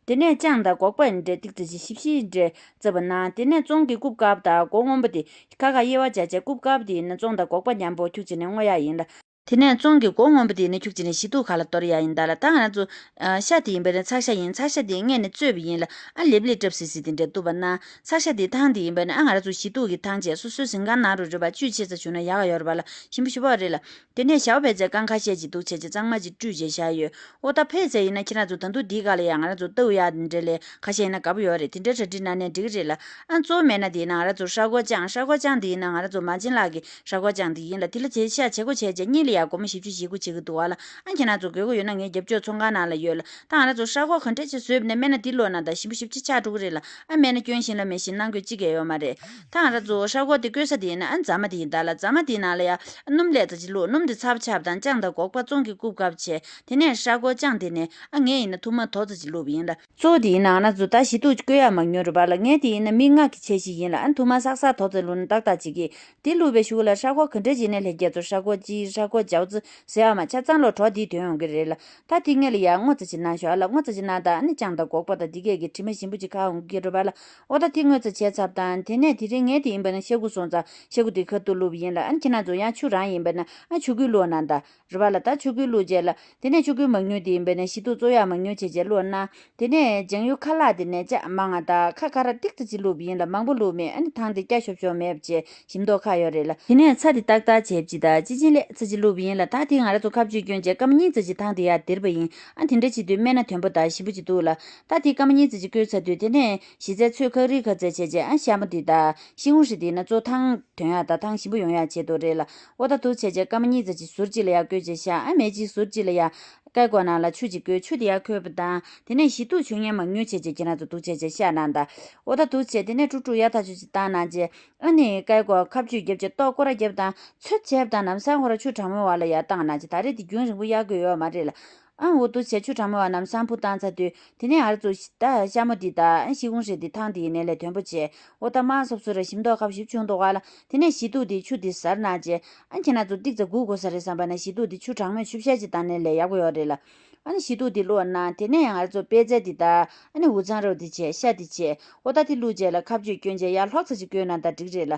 དེ་ནས་ལྕང་དང་སྒོག་པ་འདྲ་ཏིག་ཙ་ཅིག་ཞིབ་ཞིབ་འདྲ་བཙབ་པ་ན། དེ་ནས་བཙོང་གི་རྐུབ་དཀར་པོ་དང་སྒོ་སྔོན་པོ་དེ་ཁ་ཁ་དབྱེ་བ་བྱས་བྱས། རྐུབ་དཀར་པོ་དེ་ཡིན་ན་བཙོང་དང་སྒོག་པ་མཉམ་པོ་ཁྱུག་ཅིག་ནས་བརྔོ་ཡག་ཡིན་ལ། དེ་ནས་བཙོང་གི་སྒོ་སྔོན་པོ་དེ་ཡིན་ན་ཁྱུག་ཅིག་ནས་ཞི་ཏུ་ཁ་ལ་གཏོར་ཡག་ཡིན་ད་ལ། ད་ང་རང་ཚོ་ཨ་ཤ་དེ་ཡིན་པས་ན་ཚག་ཤ་ཡིན། ཚག་ཤ་དེ་སྔས་ནས་བཙོས་པ་ཡིན་ལ། ཨ་ལེབ་ལེབ་བཀྲབ་སིག་སིག་དེ་འདྲ་བཏུབ་པ་ན། ཚག་ཤ་དེ་ཐང་དེ་ཡིན་པས་ན་ཨ་ང་རང་ཚོ་ཞི་ཏུ་གི་ཐང་བྱས་སོ་སོའི་གཟིམ་ཁང་ནང་རུ་རེད་པ། བཅུད་ཆེ་ཙམ་བྱུང་ན་ཡག་ག་ཡོད་རེད་པ་ལ། ཞིམ་པོ་ཞེ་པོ་རེད་ལ། དེ་ནས་ཞའོ་བས་ཚལ་རྐང་ཁ་ཤས་ཅིག་འདུག་བྱས་རྗེས་གཙང་མ་ཅིག་བཀྲུས་བྱས་བཞག་ཡོད། ཨོ་ད་ཕེ་ཟ་ཡིན་ན་ཁྱེད་རང་ཚོ་ད་དུང་འདིའི་སྒང་ལ་ཡང་ང་རང་ཚོ་ལྟ་བུ་ཡག་འདི་འདྲ་ལས་ཁ་ཤས་ཡིན་ན་དགའ་པོ་ཡོད་རེད། དེ་འདྲའི་གྲ་སྒྲིག་གནང་ནས་འགྲིག་གི་རེད་ལ། ཨ་གཙོ་བོ་མེད་ན་དེ་ཡིན་ན་ང་རང་ཚོ་ཧྲ་གོ་ལྕང་། ཧྲ་གོ་ལྕང་དེ་ཡིན་ན་ང་རང་ཚོ་མ་བྱན་ལག་གི་ཧྲ་གོ་ལྕང་དེ་ཡིན་ལ། དེ་ལ་བྱས་ཤ་བྱེད་སྒོ་བྱས་རྗེས་གཉིས་ལ་ཡང་སྒོར་མོ་བཞི་བཅུ་ཞིག་སྒོ་བྱེད་ཀྱི་འདུག་བ་ལ། ཨ་ཁྱེད་རང་ཚོ་དགོས་མཁོ་ཡོད་ན་ངའི་རྒྱབ་ཕྱོགས་ཚོང་ཁང་ནང་ལ་ཡོད་ལ། ད་ང་རང་ཚོ་ཧྲ་གོ་ག་འདྲ་ཅིག་བཟོས་པ་ནས་སྨན་སྣ་འདི་བླུགས་ན་ད་ཞིམ་པོ་ཞིབ་ཅིག་ཆགས་འགྲོ་གི་རེད་ལ། ཨ་སྨན་སྣ་སྐྱོན་ཤིང་ལ་མེད་ཤིང་གནང་དགོས་ཅི་གས་ཡོད་མ་རེད། ད་ང་རང་ཚོ་ཧྲ་གོ་དེ་བསྐོལ་ས་དེ་ཡིན་ན་ཨ་རྫ་མ་དེ་ཡིན་ད་ལ། རྫ་མ་དེའི་ནང་ལ་ཡ་སྣུམ་ལེ་ཙ་ཅིག་བླུགས། སྣུམ་དེ་ཚ་པོ་ཆགས་པ་དང་ལྕང་དང་སྒོག་པ་བཙོང་གི་རྐུབ་དཀར་པོ་བྱས། དེ་ནས་ཧྲ་གོ་ལྕང་དེ་ནས་ཨ་ངས་ཡིན་ན་ཐུར་མ་དོ་ཙ་ཅིག་བླུགས་པ་ཡིན་ལ། གཙོ་བོ་དེ་ཡིན་ན་ང་རང་ཚོ་ད་ཞི་ཏུ་བསྐོལ་ཡག་མང་ཉུང་རེད་པ་ལ། ངས་དེ་ཡིན་ན་མི་ལྔ་གི་ཆ་ཤས་ཡིན་ལ། ཨ་ཐུར་མ་སག་སག་དོ་ཙ་བླུགས་ན་ཏག་ཏག་བྱེད་ཀྱི། དེ་བླུགས་པའི་གཞུག་ལ་ཧྲ་གོ་ག་འདྲ་བྱས་ནས་ལྷན་རྒྱས་ཚོ་ཧྲ་གོ་ཅི་ཧྲ་གོ་ཇའོ་ཙི་ཟེར་ཡག་མ་ཆ་ཚང་ལོ་གྲོགས་དེའི་དོན་ཡོང་གི་རེད་ལ། ད་དེ་སྔོན་ལ་ཡ་སྔོ་ཙ་ཅིག་གནང་ཤོག་ཨ་ལ། སྔོ་ཙ་ཅིག་གནང་ད་ཨ་ནི་ལྕང་དང་སྒོག་པ་དང་དེ་གས་ཀྱི་དྲི་མ་ཞིམ་པོ་ཅིག་ཁ་འོང་གི་རེད་པ་ལ། འོ་ད་དེ་སྔོ་ཙ་བྱས་ཚར་དང་། དེ་ནས་དེ་རིང་ངས་དེ་ཡིན་པ་ན་ཤ་ཁུ་སོང་ཙང་ཤ་ཁུ་དེ་ཁ་ཐུག་བླུགས་པ་ཡིན་ལ། ཨ་ནི་ཁྱེད་རང་ཚོ་ཡང་ཆུ་རང་ཡིན་པ་ན་ཨ་ཆུ་ཁོལ་བླུགས་གནང་ད། རེད་པ་ལ། ད་ཆུ་ཁོལ་བླུགས་རྗེས་ལ་དེ་ནས་ཆུ་ཁོལ་མང་ཉུང་དེ་ཡིན་པས་ན་ཞི་ཏུ་བཙོ་ཡག་མང་ཉུང་བྱས་བྱས་བླུགས་ན། དེ་ནས་ལྗང་ཡུ་ཁ་ལག་དེ་ནས་ལྕགས་མང་ང་དང་ཁ་ཁ་ར་ཏིག་ཙམ་ཅིག་བླུགས་པ་ཡིན་ལ། མང་པོ་བླུགས་མེད། ཨ་ནི་ཐང་དེ་སྐྱ་ཤོབ་ཤོབ་མེད་པ་བྱས་ཞིམ་མདོག་ཁ་ཡོད་རེད་ལ། དེ་ནས་ཚྭ་དེ་ཏག་ཏག་བྱས་པ་ཅིག་དང་ཅི་ཅིན་ལེ་ཙམ་ཅིག་བླུགས་པ་ཡིན་ལ། ད་དེ་ང་རང་ཚོ་ཁ་བཅུད་སྐྱོན་བྱས་སྐར་མ་གཉིས་ཙམ་ཅིག་ཐང་དེ་ཡར་སྡིར་བ་ཡིན། ཨ་དེ་འདྲ་བྱེད་དུས་སྨན་སྣ་དོན་པོ་དང་ཞིམ་པོ་ཅིག་འདུག་ལ། ད་དེ་སྐར་མ་གཉིས་ཙམ་ཅིག་བསྐོལ་ཚར་དུས་དེ་ནས་ཞི་རྩའི་ཚོས་ཁ་རི་ཁ་རྩེ་བྱས་བྱས། ཨ་ཤ་མོ་དེ་དང་ཤིང་ཧུང་ཧྲི་དེ་ན་གཙོ་ཐང་དོན་ཡག་དང་ཐང་ཞིམ་པོ་ཡོང་ཡག་བྱེད་དོ་རེད་ལ། ཨོ་ད་དུ་བྱས་བྱས་སྐར་མ་གཉིས་ཙམ་ཅིག་ཟུར་གཅིག་ལ་ཡར་བསྐོལ་བྱས་ཤ། ཨ་མེ་ཅིག་ཟུར་གཅིག་ལ་ཡར་ སྐེ་སྐོར་ནང་ལ་ཆུ་ཅིག་བསྐོལ། ཆུ་དེ་ཡར་ཁོལ་བ་དང་། དེ་ནས་ཞི་ཏུ་ཆུ་ངན་མ་ཉུལ་བྱས་བྱས་ཁྱེད་རང་ཚོ་འདུག་བྱས་བྱས་ཤ་ནང་ད། འོ་ད་འདུག་བྱས་དེ་ནས་ཀྲུག་ཀྲུག་ཡ་ཐག་ཆོད་ཅིག་བཏང་གནང་བྱས། ཨ་ནི་སྐེ་སྐོར་ཁ་གཅོད་རྒྱབ་བྱས་ལྟོ་སྐོར་རྒྱབ་དང་ཚོད་བྱས་དང་ལམ་སང་ཁོ་ར་ཆུ་གྲང་མོའི་བར་ལ་ཡར་བཏང་གནང་བྱས། ད་རེས་དེ་རྒྱུན་རིང་པོ་ཡར་དགོས་ཡོད་མ་རེད་ལ། ཨ་འོ་འདུག་བྱས་ཆུ་གྲང་མོའི་བར་ལམ་སང་འཕུར་བཏང་ཚར་དུས་དེ་ནས་ང་རང་ཚོ་ད་ཤ་མོ་འདི་ད་ཨ་ཤི་ཁུང་ཧྲེ་འདི་ཐང་འདི་ཡིན་ནའི་ལས་དོན་པོ་བྱས། འོ་ད་དམར་སོབ་སོབ་རེད། ཞིམ་མདོག་ཁ་པོ་ཞིབ་བྱུང་འདུག་ག་ལ། དེ་ནས་ཞི་ཏུ་འདི་ཆུ་འདི་ཟར་གནང་བྱས། ཨ་ཁྱེད་རང་ཚོ་ཏིག་ཙ་སྒུག་དགོས་ས་རེད་བསམ་པ་ན་ཞི་ཏུ་འདི་ཆུ་གྲང་མོས་ཆུ་བཤལ་ཅིག་བཏང་ནའི་ལས་ཡག་པོ་ཡོད་རེད་ལ། ཨ་ནི་ཞི་ཏུ་འདི་བླུགས་གནང་། དེ་ནས་ང་རང་ཚོ་པད་ཚལ་འདི་ད་ཨ་ནི་འུ་ཚང་རོ་འདི་བྱས། ཤ་འདི་བྱས། འོ་ད་འདི་བླུགས་བྱས་ལ་ཁ་གཅོད་སྐྱོན་བྱས་ཡར་ལྷོག་ཙམ་ཅིག་བསྐོལ་གནང་ད་འགྲིག་རེད་ལ།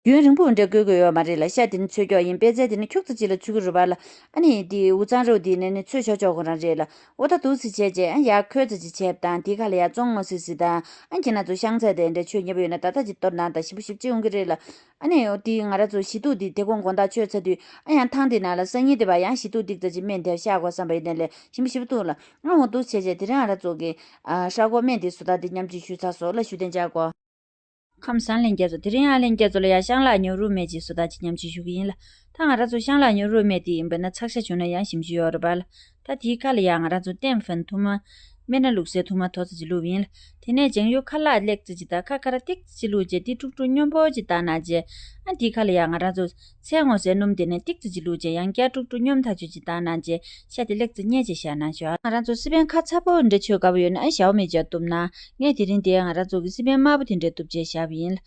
རྒྱུན་རིང་པོ་འདྲ་བསྐོལ་དགོས་ཡོད་མ་རེད་ལ། ཤ་དེ་ནི་ཚོས་སྐྱོག་ཡིན། པད་ཚལ་དེ་ནི་འཁྱུག་ཙམ་ཅིག་ལ་ཚུད་ཀྱི་རེད་པ་ལ། ཨ་ནི་དེ་འུ་ཚང་རོ་དེ་ནི་ནི་ཚོས་ཆོག་ཆོག་ཁོ་རང་རེད་ལ། འོ་ད་འདུག་སེ་བྱས་བྱས་ཨ་ཡར་ཁོལ་ཙམ་ཅིག་བྱས་དང་དེ་ཁ་ལ་ཡར་བཙོང་ངོ་སི་སི་དང་། ཨ་ཁྱེད་རང་ཚོ་ཤང་ཚལ་དེ་འདྲ་ཆོས་ཉེ་པོ་ཡོད་ན་ད་ལྟ་ཅིག་གཏོར་གནང་དང་། ཞིམ་པོ་ཞིབ་ཅིག་འོང་གི་རེད་ལ། ཨ་ནི་འོ་དེ་ང་རང་ཚོ་ཞི་ཏུ་དེ་དེ་གོང་དགོང་དག་མཆོད་ཚར་དུས་ཨ་ཡང་ཐང་དེ་ནང་ལ་སང་ཉིན་དེ་བ་ཡང་ཞི་ཏུ་ཏིག་ཙམ་ཅིག་སྨན་དེ་བཤགས་དགོས་བསམ་པ་ཡིན་ནའི་ལས་ཞིམ་པོ་ཞིབ་འདུག་ལ། ཨ་འོ་འདུག་བྱས་བྱས་དེ་རིང་ང་རང་ཚོ་གི་ཨ་ཧྲ་གོ་སྨན་དེ་བཟོ་ལྟ་དེ་མཉམ་ཅིག་ཞུས་ཚར་སོང་ལ། ཞུ་དོན་བྱ་གོ། ཁམས་བཟང་ལྷན་རྒྱས་ཚོ། དེ་རིང་ཡང་ལྷན་རྒྱས་ཚོ་ལ་ཡང་ཤང་ལག་ཉོ་རུ་མེད་ཅིག་བཟོ་ལྟ་ཅིག་མཉམ་ཅིག་ཞུ་གི་ཡིན་ལ། ད་ང་རང་ཚོ་ཤང་ལག་ཉོ་རུ་མེད་དེ་ཡིན་པ་ན་ཚགས་ཤ་བྱུང་ན་ཡང་ཞིམ་ཞིག་ཡོད་རེད་པ་ལ། ད་དེའི་ཁ་ལ་ཡང་ང་རང་ཚོ་ཏན་ཧྥན་ཐུར་མ། སྨན་སྣ་བླུགས་སའི་ཐུར་མ་ཐོ་ཙམ་ཅིག་བླུགས་ཡིན་ལ། དེ་ནས་ལྗང་གུ་ཁ་ལག་ལེགས་ཙམ་ཅིག་དང་ཁ་ཁ་ར་ཏིག་ཙམ་ཅིག་བླུགས་བྱས་དེ་ཀྲུག་ཀྲུག་སྙོམས་པོ་ཅིག་བཏང་གནང་བྱས། ཨ་དེའི་ཁ་ལ་ཡང་ང་རང་ཚོ་ཚལ་སྔོ་ཟས་སྣུམ་དེ་ནས་ཏིག་ཙམ་ཅིག་བླུགས་བྱས་ཡང་བསྐྱར་ཀྲུག་ཀྲུག་སྙོམས་ཐག་ཆོད་ཅིག་བཏང་གནང་བྱས་ཤ་དེ་ལེགས་ཙམ་མཉེ་བྱས་བཞག་གནང་ཤོག། ང་རང་ཚོ་སི་པན་ཁ་ཚ་པོ་འདྲ་མཆོད་དགའ་པོ་ཡོད་ན་ཨ་ཞའོ་མི་ཅག་གཏུབ་ན། ངས་དེ་རིང་དེ་ང་རང་ཚོ་གི་སི་པན་དམར་པོ་དེ་འདྲ་གཏུབ་བྱས་བཞག་པ་ཡིན་ལ།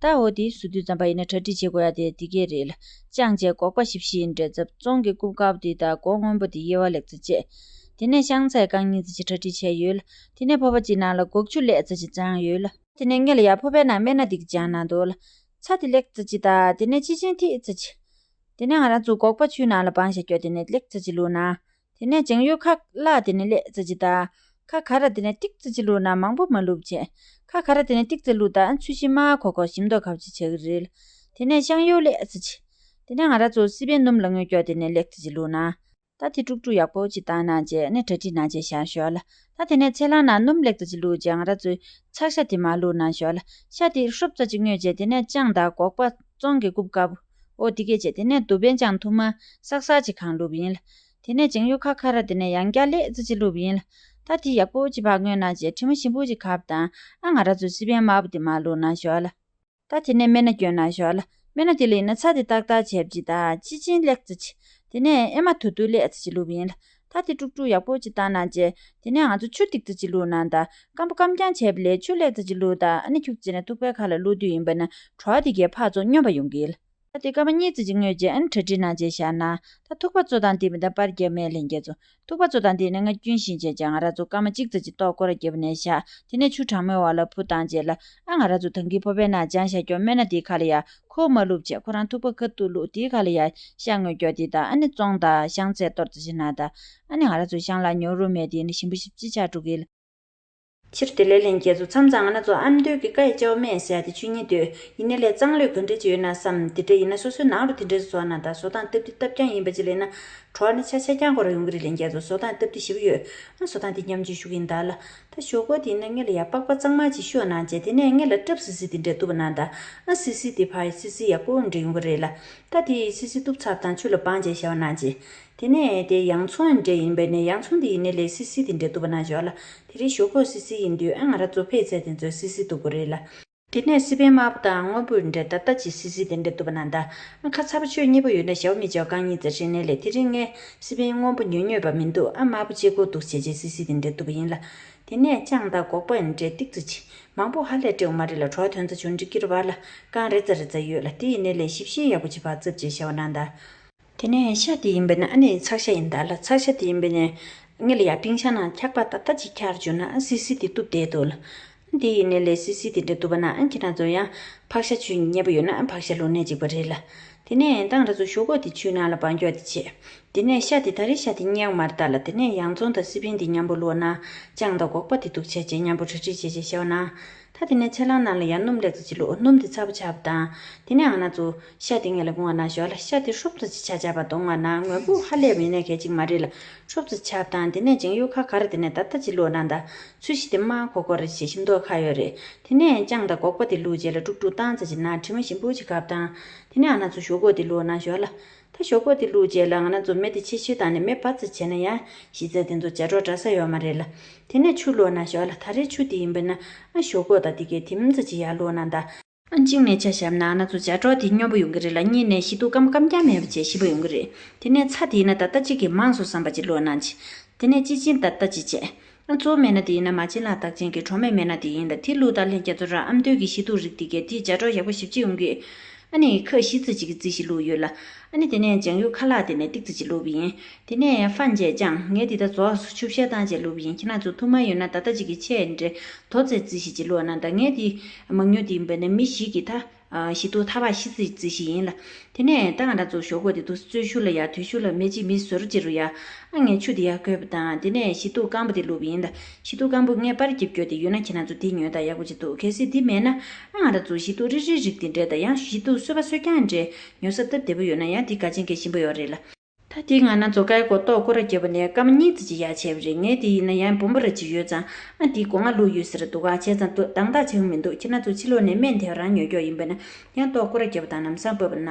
ད་འོ་དེ་བཟོ་དུས་ཙམ་པ་ཡིན་ན་གྲ་སྒྲིག་བྱེད་དགོས་ཡ་དེ་འདི་གས་རེད་ལ། བཅངས་བྱས་སྒོག་པ་ཞིབ་ཞིབ་འདྲ་ཙབ། བཙོང་གི་རྐུབ་དཀར་པོ་དེ་དང་སྒོག་སྔོན་པོ་དེ་དབྱེ་བ་ལེགས་ཙམ་བྱས། དེ་ནས་ཤང་ཚལ་རྐང་གཉིས་ཙམ་ཅིག་གྲ་སྒྲིག་བྱས་ཡོད་ལ། དེ་ནས་ཕོར་པ་གཅིག་ནང་ལ་སྒོག་ཆུ་ལེགས་ཙམ་ཅིག་བཅངས་ཡོད་ལ། དེ་ནས་སྔོན་ལ་ཡར་ཕོར་པའི་ནང་སྨན་སྣ་འདི་ག་བཅངས་གནང་འདུག་ལ། ཚྭ་དེ་ལེགས་ཙམ་ཅིག་དང་དེ་ནས་ཅི་ཅིན་ཐིག་ཙམ་ཅིག། དེ་ནས་ང་རང་ཚོ་སྒོག་པ་ཆུའི་ནང་ལ་སྦངས་བཞག་རྒྱུ་དེ་ནས་ལེགས་ཙམ་ཅིག་བླུགས་གནང་། དེ་ནས་ལྗང་གུ་ཁ་ལག་དེ་ནས་ལེགས་ཙམ་ཅིག་དང་། ཁ་ཁ་ར་དེ་ནས་ཏིག་ཙམ་ཅིག་བླུགས་གནང་། མང་པོ་མ་བླུགས་བྱས། ཁ་ཁ་ར་དེ་ནས་ཏིག་ཙམ་བླུགས་དང་། ཚོས་གཞི་དམར་ཁོག་ཁོག་ཞིམ་མདོག་ཁ་པོ་ཅིག་ཆགས་ཀྱི་རེད། དེ་ནས་ཤང་ཡོའུ་ལེགས་ཙམ་ཅིག། དེ་ནས་ང་རང་ཚོ་སི་པན་སྣུམ་ལ་མངོན་སྐྱོར་དེ་ནས་ལེགས་ཙམ་ཅིག་བླུགས་གནང་། ད་དེ་དཀྲུག་དཀྲུག་ཡག་པོ་ཅིག་བཏང་གནང་བྱས་ནས་གྲ་སྒྲིག་གནང་བྱས་བཞག་ཞོར་ལ། ད་དེ་ནས་ཚལ་སླང་ནང་སྣུམ་ལེགས་ཙམ་ཅིག་བླུགས་བྱས་ང་རང་ཚོའི་ཚགས་ཤ་དེ་མར་བླུགས་གནང་ཞོར་ལ། ཤ་དེ་ཧྲུབ་ཙམ་ཅིག་བརྔོས་བྱས་དེ་ནས་བཅངས་དང་སྒོག་པ་བཙོང་གི་རྐུབ་དཀར་པོ། འོ་དེ་གས་བྱས་དེ་ནས་དུ་པན་བཅངས་ཐུར་མ་སག་སག་ཅིག་གང་བླུགས་པ་ཡིན་ལ། དེ་ནས་ལྗང་གུ་ཁ་ཁ་ར་དེ་ནས་ཡང་བསྐྱར་ལེགས་ཙམ་ཅིག་བླུགས་པ་ཡིན་ལ། ད་དེ་ཡག་པོ་ཅིག་ཕར་བརྔོས་གནང་བྱས་དྲི་མ་ཞིམ་པོ་ཅིག་གབ་དང་། ཨ་ང་རང་ཚོའི་སི་པན་དམར་པོ་དེ་མར་བླུགས་གནང་ཞོར་ལ། ད་དེ་ནས་སྨན་སྣ་བསྐྱོན་གནང་ཞོར་ལ། སྨན་སྣ་དེ་ལ་ཡིན་ན་ཚྭ་དེ་ཏག་ཏག་བྱས་པ་ཅིག་དང་ཅི་ཅིན་ལེགས་ཙམ་ཅིག། དེ་ནས་ཨེ་མ་དུ་དུ་ལེགས་ཙམ་ཅིག་བླུགས་པ་ཡིན་ལ། ད་དེ་དཀྲུག་དཀྲུག་ཡག་པོ་ཅིག་བཏང་གནང་བྱས། དེ་ནས་ང་ཚོ་ཆུ་ཏིག་ཙམ་ཅིག་བླུགས་གནང་དང་། སྐམ་པོ་སྐམ་རྐྱང་བྱས་པ་ལས་ཆུ་ལེགས་ཙམ་ཅིག་བླུགས་དང་། ཨ་ནི་འཁྱུག་བྱས་ནས་ཐུག་པའི་ཁ་ལ་བླུགས་དུས་ཡིན་པ་ན་བྲོ་བ་དེ་གས་ཕར་ཚུར་སྙོམས་པ་ཡོང་གི་ལ། ད་དེ་སྐར་མ་གཉིས་ཙམ་ཅིག་བརྔོས་བྱས་ཨ་ནི་གྲ་སྒྲིག་གནང་བྱས་བཞག་ན། ད་ཐུག་པ་བཙོ་སྟངས་དེ་མི་འདྲ་པར་རྒྱབ་མེད་ལྷན་རྒྱས་ཚོ། ཐུག་པ་བཙོ་སྟངས་དེ་ནི་ང་རྒྱུན་བཞིན་བྱས་བྱས་ང་རང་ཚོ་སྐར་མ་གཅིག་ཙམ་ཅིག་ཏོག་སྐོར་ར་བརྒྱབ་ནས་བཞག། དེ་ནས་ཆུ་གྲང་མོའི་འོག་ལ་འཕུར་བཏང་བྱས་ལ། ཨ་ང་རང་ཚོ་ད་གིན་ཕོར་པའི་ནང་བཅངས་བཞག་རྒྱུ་སྨན་སྣ་དེའི་ཁ་ལ་ཡར་ཁོལ་མ་བླུགས་བྱས་ཁོ་རང་ཐུག་པ་ཁ་ཐུག་བླུགས། དེའི་ཁ་ལ་ཡར་ཤ་བརྔོས་རྒྱུ་དེ་དང་། ཨ་ནི་བཙོང་དང་ཤང་ཚལ་གཏོར་ཙམ་ཅིག་གནང་དང་། ཨ་ནི་ང་རང་ཚོ་ཤང་ལག་ཉོ་རུ་མེད་དེ་ནི་ཞིམ་པོ་ཞིབ་ཅིག་ཆགས་འགྲོ་གི་ལ། ཕྱིར་དེ་ལས་ལྷན་རྒྱས་ཚོ། མཚམས་མཚམས་ང་རང་ཚོ་ཨ་མདོའི་གི་ཀའི་ཅའོ་སྨན་ཟེར་ཡ་དེ་མཆོད་མཁན་འདུག། ཡིན་ནའི་ལས་གཙང་ལོས་ག་འདྲ་ཅིག་ཡོད་ན་བསམ། དེ་འདྲ་ཡིན་ན་སོ་སོའི་ནང་རུ་དེ་འདྲ་བཟོ་ན་དང་བཟོ་སྟངས་སྟབས་བདེ་སྟབས་རྐྱང་ཡིན་པ་ཅིག་ལེན་ན་བྲོ་བ་ནི་ཆ་ཆ་རྐྱང་སྐོར་ཡོང་གི་རེད། ལྷན་རྒྱས་ཚོ་བཟོ་སྟངས་སྟབས་བདེ་ཞེ་པོ་ཡོད། ཨ་བཟོ་སྟངས་དེ་མཉམ་སྤྱོད་ཞུ་གི་ཡིན་ད་ལ། ད་ཞོག་ཁོག་དེ་ཡིན་ན་སྔོན་ལ་ཡར་པགས་པ་གཙང་མ་ཅིག་བཤུ་གནང་བྱས། དེ་ནས་སྔོན་ལ་སྲབ་སིལ་སིལ་དེ་འདྲ་གཏུབ་གནང་དང་། ཨ་སིལ་སིལ་དེ་ཕར་སིལ་སིལ་ཡག་པོ་འདྲ་ཡོང་གི་རེད་ལ། ད་དེ་སིལ་སིལ་གཏུབ་ཚར་དང་ཆུ་ལ་སྦངས་བྱས་བཞག་གནང་བྱས། དེ་ནས་དེ་ཡང་ཚོང་འདྲ་ཡིན་པས་ནས་ཡང་ཚོང་དེ་ཡིན་ནའི་ལས་སིལ་སིལ་དེ་འདྲ་གཏུབ་གནང་ཞོར་ལ། དེ་རིང་ཞོག་ཁོག་སིལ་སིལ་ཡིན་དུས་ཨ་ང་རང་ཚོ་ཕེ་ཚལ་དེ་ཚོ་སིལ་སིལ་གཏུབ་དགོས་རེད་ལ། དེ་ནས་སི་པན་དམར་པོ་དང་སྔོན་པོ་འདྲ་ད་ལྟ་ཅིག་སིལ་སིལ་དེ་འདྲ་གཏུབ་གནང་དང་། ཨ་ཁ་ཚ་པོ་ཆོས་མཉེས་པོ་ཡོད་ན་ཞའོ་མི་ཅའོ་རྐང་གཉིས་ཙམ་བྱས་ནའི་ལས། དེ་རིང་ངས་སི་པན་སྔོན་པོ་ཉོས་ཉོས་པ་མི་འདུག། ཨ་དམར་པོ་གཅིག་པོ་འདུག་བྱས་བྱས་སིལ་སིལ་དེ་འདྲ་གཏུབ་པ་ཡིན་ལ། དེ་ནས་ལྕང་དང་སྒོག་པ་འདྲ་ཏིག་ཙམ་ཅིག། མང་པོ་ཧ་ལས་སྤྲད་ཡོད་མ་རེད་ལ། བྲོ་བ་དོན་རྩ་བྱུང་འགྲིག་གི་རེད་པ་ལ། རྐང་རེ་ཙམ་རེ་ཙམ་ཡོད་ལ། དེ་ཡིན་ནའི་ལས་ཞིབ་ཞིབ་ཡག་པོ་ཅིག་ཕར་བཙབ་བྱས་བཞག་གནང་དང་། དེ་ནས་ཤ་དེ་ཡིན་པས་ན་ཨ་ནི་ཚགས་ཤ་ཡིན་ད་ལ། ཚགས་ཤ་དེ་ཡིན་པས་ན་སྔོན་ལ་ཡར་པིང་ཤང་ནང་འཁྱག་པ་ཏག་ཏག་ཅིག་འཁྱར་བཅུག་ན་ཨ་སིལ་སིལ་དེ་གཏུབ་བསྡད་འདུག་ལ། དེ་ཡིན་ནའི་ལས་སིལ་སིལ་དེ་འདྲ་གཏུབ་པ་ན་ཨ་ཁྱེད་རང་ཚོ་ཡང་ཕག་ཤ་མཆོད་མཁན་པོ་ཡོད་ན་ཨ་ཕག་ཤ་བླུགས་ནའི་འགྲིག་པ་རེད་ལ། དེ་ནས་ད་ང་རང་ཚོ་ཞོག་ཁོག་དེ་ཆུའི་ནང་ལ་སྦངས་རྒྱུ་དེ་བྱས། དེ་ནས་ཤ་དེ་ད་རེས་ཤ་དེ་རྙེད་ཡོད་མ་རེད་ད་ལ། དེ་ནས་ཡང་ཚོང་དང་སི་པན་དེ་མཉམ་པོ་བླུགས་ན། ལྕང་དང་སྒོག་པ་དེ་འདུག་བྱས་བྱས་མཉམ་པོ་གྲ་སྒྲིག་བྱས་བྱས་བཞག་ན། ད་དེ་ནས་ཚལ་སླང་ནང་ལ་ཡར་སྣུམ་ལེགས་ཙམ་ཅིག་བླུགས། སྣུམ་དེ་ཚ་པོ་ཆགས་པ་དང་། དེ་ནས་ང་རང་ཚོ་ཤ་དེ་སྔོན་ལ་བླུགས་གནང་ཞོར་ལ། ཤ་དེ་ཧྲུབ་ཙམ་ཅིག་ཆག་ཆག་པ་གཏོང་གནང་། མང་པོ་ཧ་ལས་པ་ཡིན་ནའི་གལ་ཅིག་མ་རེད་ལ། ཧྲུབ་ཙམ་ཆགས་པ་དང་། དེ་ནས་ལྗང་གུ་ཁ་ཁ་ར་དེ་ནས་ཏག་ཏག་ཅིག་བླུགས་གནང་དང་། ཚོས་གཞི་དེ་དམར་ཁོག་ཁོག་རེད་བྱས་ཞིམ་མདོག་ཁ་ཡོད་རེད། དེ་ནས་ལྕང་དང་སྒོག་པ་དེ་བླུགས་རྗེས་ལ་དཀྲུག་དཀྲུག་བཏང་ཙམ་ཅིག་གནང་། དྲི་མ་ཞིམ་པོ་ཅིག་གབ་དང་། དེ་ནས་ང་རང་ཚོ་ཞོག་ཁོག་དེ་བླུགས་གནང་ཞོར་ལ། ད་ ཞོག་ཁོག་དེ་བླུགས་རྗེས་ལ་ང་རང་ཚོ་མེ་དེ་ཆེ་ཤོས་བཏང་ནས་མེ་འབར་ཙམ་བྱས་ན་ཡང་གཞི་རྩ་དེ་ཚོ་ཇ་གྲོག་འདྲ་ས་ཡོད་མ་རེད་ལ། དེ་ནས་ཆུ་བླུགས་ན་ཞོག་ལ། ད་རེས་ཆུ་དེ་ཡིན་པས་ན་ཨ་ཞོག་ཁོག་དང་དེ་གའི་དེམ་ཙམ་ཅིག་ཡར་བླུགས་ན་ད། ཨ་གཅིག་ནས་ཆ་བཞག་ན་ང་རང་ཚོ་ཇ་གྲོག་དེ་སྙོམས་པོ་ཡོང་གི་རེད་ལ། གཉིས་ནས་ཞི་ཏུ་སྐམ་སྐམ་རྐྱང་མེད་པ་བྱས་ཞིམ་པོ་ཡོང་གི་རེད། དེ་ནས་ཚྭ་དེ་ཡིན་ན་ད་ལྟ་གཅིག་གིས་མང་སོང་བསམ་པ་ཅིག་བླུགས་གནང་ཅིག་དེ་ནས་ཅི་ཅིན་ད་ལྟ་ཅི་བྱས། ཨ་གཙོ་བོ་མེད་ན་དེ་ཡིན་ན་མ་བྱན་ལ་བདག་ཅན་གྱི་གྲོག་མེད་མེད་ན་དེ་ཡིན་ལ། དེ་བླུགས་ད་ལྷན་རྒྱ་མཚོ་ར་ཨ་མདོའི་གི་ཞི་ཏུ་རིགས་དེ་གས་དེ་ཇ་གྲོག་ཡག་པོ་ཞེ་པོ་ཅིག་ཡོང་གི། ཨ་ནི་ཁ་ཤས་ཙི་ཅིག་གི་རྩི་ཞིག་བླུགས་ཡོད་ལ། ཨ་ནི་དེ་ནས་ལྗང་གུ་ཁ་ལག་དེ་ནས་ཏིག་ཙི་ཅིག་བླུགས་པ་ཡིན། དེ་ནས་ཧྥན་ཅེ་ཅང་ངས་དེ་ད་རྫོགས་སུ་ཆུ་བཤལ་བཏང་བྱས་བླུགས་པ་ཡིན། ཁྱེད་རང་ཚོ་ཐུགས་མ་ཡོད་ན་ད་ལྟ་ཅིག་གི་ཆེ་འདྲེ་དོ་ཙེ་རྩི་ཞིག་ཅིག་བླུགས་ན། ད་ངས་དེ་མང་ཉུང་དེ་ཡིན་པས་ན་མི་ཞིག་གི་ད། ཨ་ཞི་ཏུ་ཐག་པ་བཞི་ཙམ་རྩི་ཞིག་ཡིན་ལ། དེ་ནས་ད་ང་རང་ཚོ་ཞོག་ཁོག་དེ་དུ་བཙོས་ཤུལ་ལ་ཡ་དུས་ཤུལ་ལ་མེ་ལྕེ་མེ་ཟུར་ཅིག་རུ་ཡ། ཨ་ངས་ཆུ་དེ་ཡར་བསྐོལ་བ་དང་དེ་ནས་ཞི་ཏུ་སྐམ་པོ་དེ་བླུགས་པ་ཡིན་ལ། ཞི་ཏུ་སྐམ་པོ་ངས་པར་རྒྱབ་སྐྱོར་དེ་ཡོད་ན་ཁྱེད་རང་ཚོ་དེ་ཉོས་ད་ཡག་པོ་ཅིག་འདུག་གལ་སྲིད་དེ་མེད་ན་ཨ་ང་རང་ཚོ་ཞི་ཏུ་རིལ་རིལ་རིགས་དེ་འདྲས་དང་ཡང་ཞི་ཏུ་སོལ་བ་སོལ་རྐྱང་འདྲས་ཉོ་ས་སྟབས་བདེ་པོ་ཡོད་ན་ཡང་དེ་ག་ཅན་གས་ཞིམ་པོ་ཡོད་རེད་ལ། ད་དེ་ང་རང་ཚོ་ཀའི་གོ་ཏོག་སྐོར་ར་བརྒྱབ་པ་ནས་སྐར་མ་གཉིས་ཙམ་ཅིག་ཡར་བྱས་པ་རེད། ངས་དེ་ཡིན་ན་ཡང་སྦོམ་པོ་ར་ཅིག་ཡོད་ཙང་ཨ་དེ་སྒོ་ང་བླུགས་ཡོད་ཟེར་འདུག་ག་བྱས་ཙང་དུ་དང་ཐག་ཆད་མི་འདུག་ཁྱེད་རང་ཚོ་ཕྱི་ལོགས་ནས་སྨན་དེ་རང་ཉོ་རྒྱུ་ཡིན་པས་ན་ཡང་ཏོག་སྐོར་ར་བརྒྱབ་པ་དང་ལམ་སང་སྤོས་པ་ན།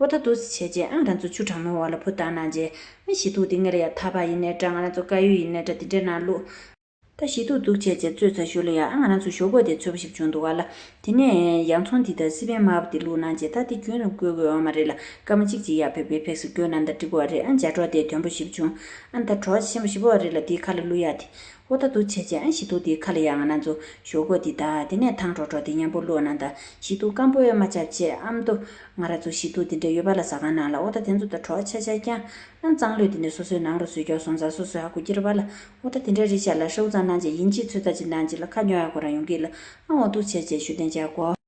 འོ་ད་འདུག་སེ་བྱས་རྗེས་ཨང་རང་ཚོ་ཆུ་གྲང་མོའི་འོག་ལ་བུད་བཏང་གནང་རྗེས་ཨ་ཞི་ཏུ་དེ་ངེད་ལ་ཡ་ཐག་པ་ཡིན་ནའི་འདྲ་ང་རང་ཚོ་དཀར་ཡོལ་ཡིན་ནའི་འདྲ་དེ་འདྲའི་ནང་བླུགས། ད་ཞི་ཏུ་འདུག་བྱས་རྗེས་བཙོས་ཚར་ཞོར་ལ་ཡ་ཨ་ང་རང་ཚོ་ཞོག་ཁོག་དེ་ཚོས་པ་ཞིག་བྱུང་འདུག་ག་ལ། དེ་ནས་ཡང་ཚོང་དེ་དང་སི་པན་དམར་པོ་དེ་བླུགས་གནང་རྗེས་ད་དེ་རྒྱུན་རིང་བསྐོལ་དགོས་ཡོད་མ་རེད་ལ། སྐར་མ་གཅིག་ཅིག་ཡར་ཕེབས་ཕེབས་སུ་བསྐོལ་གནང་ད་འགྲིག་གི་རེད། ཨ་ཇ་གྲོག་དེ་དོན་པོ་ཞིབ་བྱུང་། ཨ་ད་གྲོགས་ཆེན་པོ་ཞིབ་པོ་རེད་ལ་དེའི་ཁ་ལ་བླུགས་ཡ་དེ། འོ་ད་འདུག་བྱས་རྗེས་ཨ་ཞི་ཏུ་དེའི་ཁ་ལ་ཡ་ང་རང་ཚོ་ཞོག་ཁོག་དེ་དང་དེ་ནས་ཐང་གྲོག་གྲོག་དེ་མཉམ་པོ་བླུགས་གནང་ད་ཞི་ཏུ་སྐམ་པོ་ཡོད་མ་ཆགས་བྱས་ཨ་མདོ་ང་རང་ཚོ་ཞི་ཏུ་དེ་འདྲ་ཡོད་པ་ལ་ཟ་ཁང་ནང་ལ། འོ་ད་དེ་ཚོ་ད་གྲོགས་ཆ་ཆ་རྐྱང་ཨ་གཙང་ལོས་དེ་འདྲ་སོ་སོའི་ནང་རུ་བཟོས་རྒྱག་སོང་ཙང་སོ་སོའི་ཧ་གོ་གི་རེད་པ་ལ། འོ་ད་དེ་འདྲ་རེད་ཤག་ལ་ཧྲའུ་ཙང་གནང་རྗེས་ཡིན་གཅིག་ཚོད་ལྟ་ཅིག་གནང་རྗེས་ལ་ཁ་ཉོ་ཡ་ཁོ་རང་ཡོང་གི་ལ། ཨ་འོ་འདུག་བྱས་རྗེས་ཞུ་གཏན་འཇགས་གོ།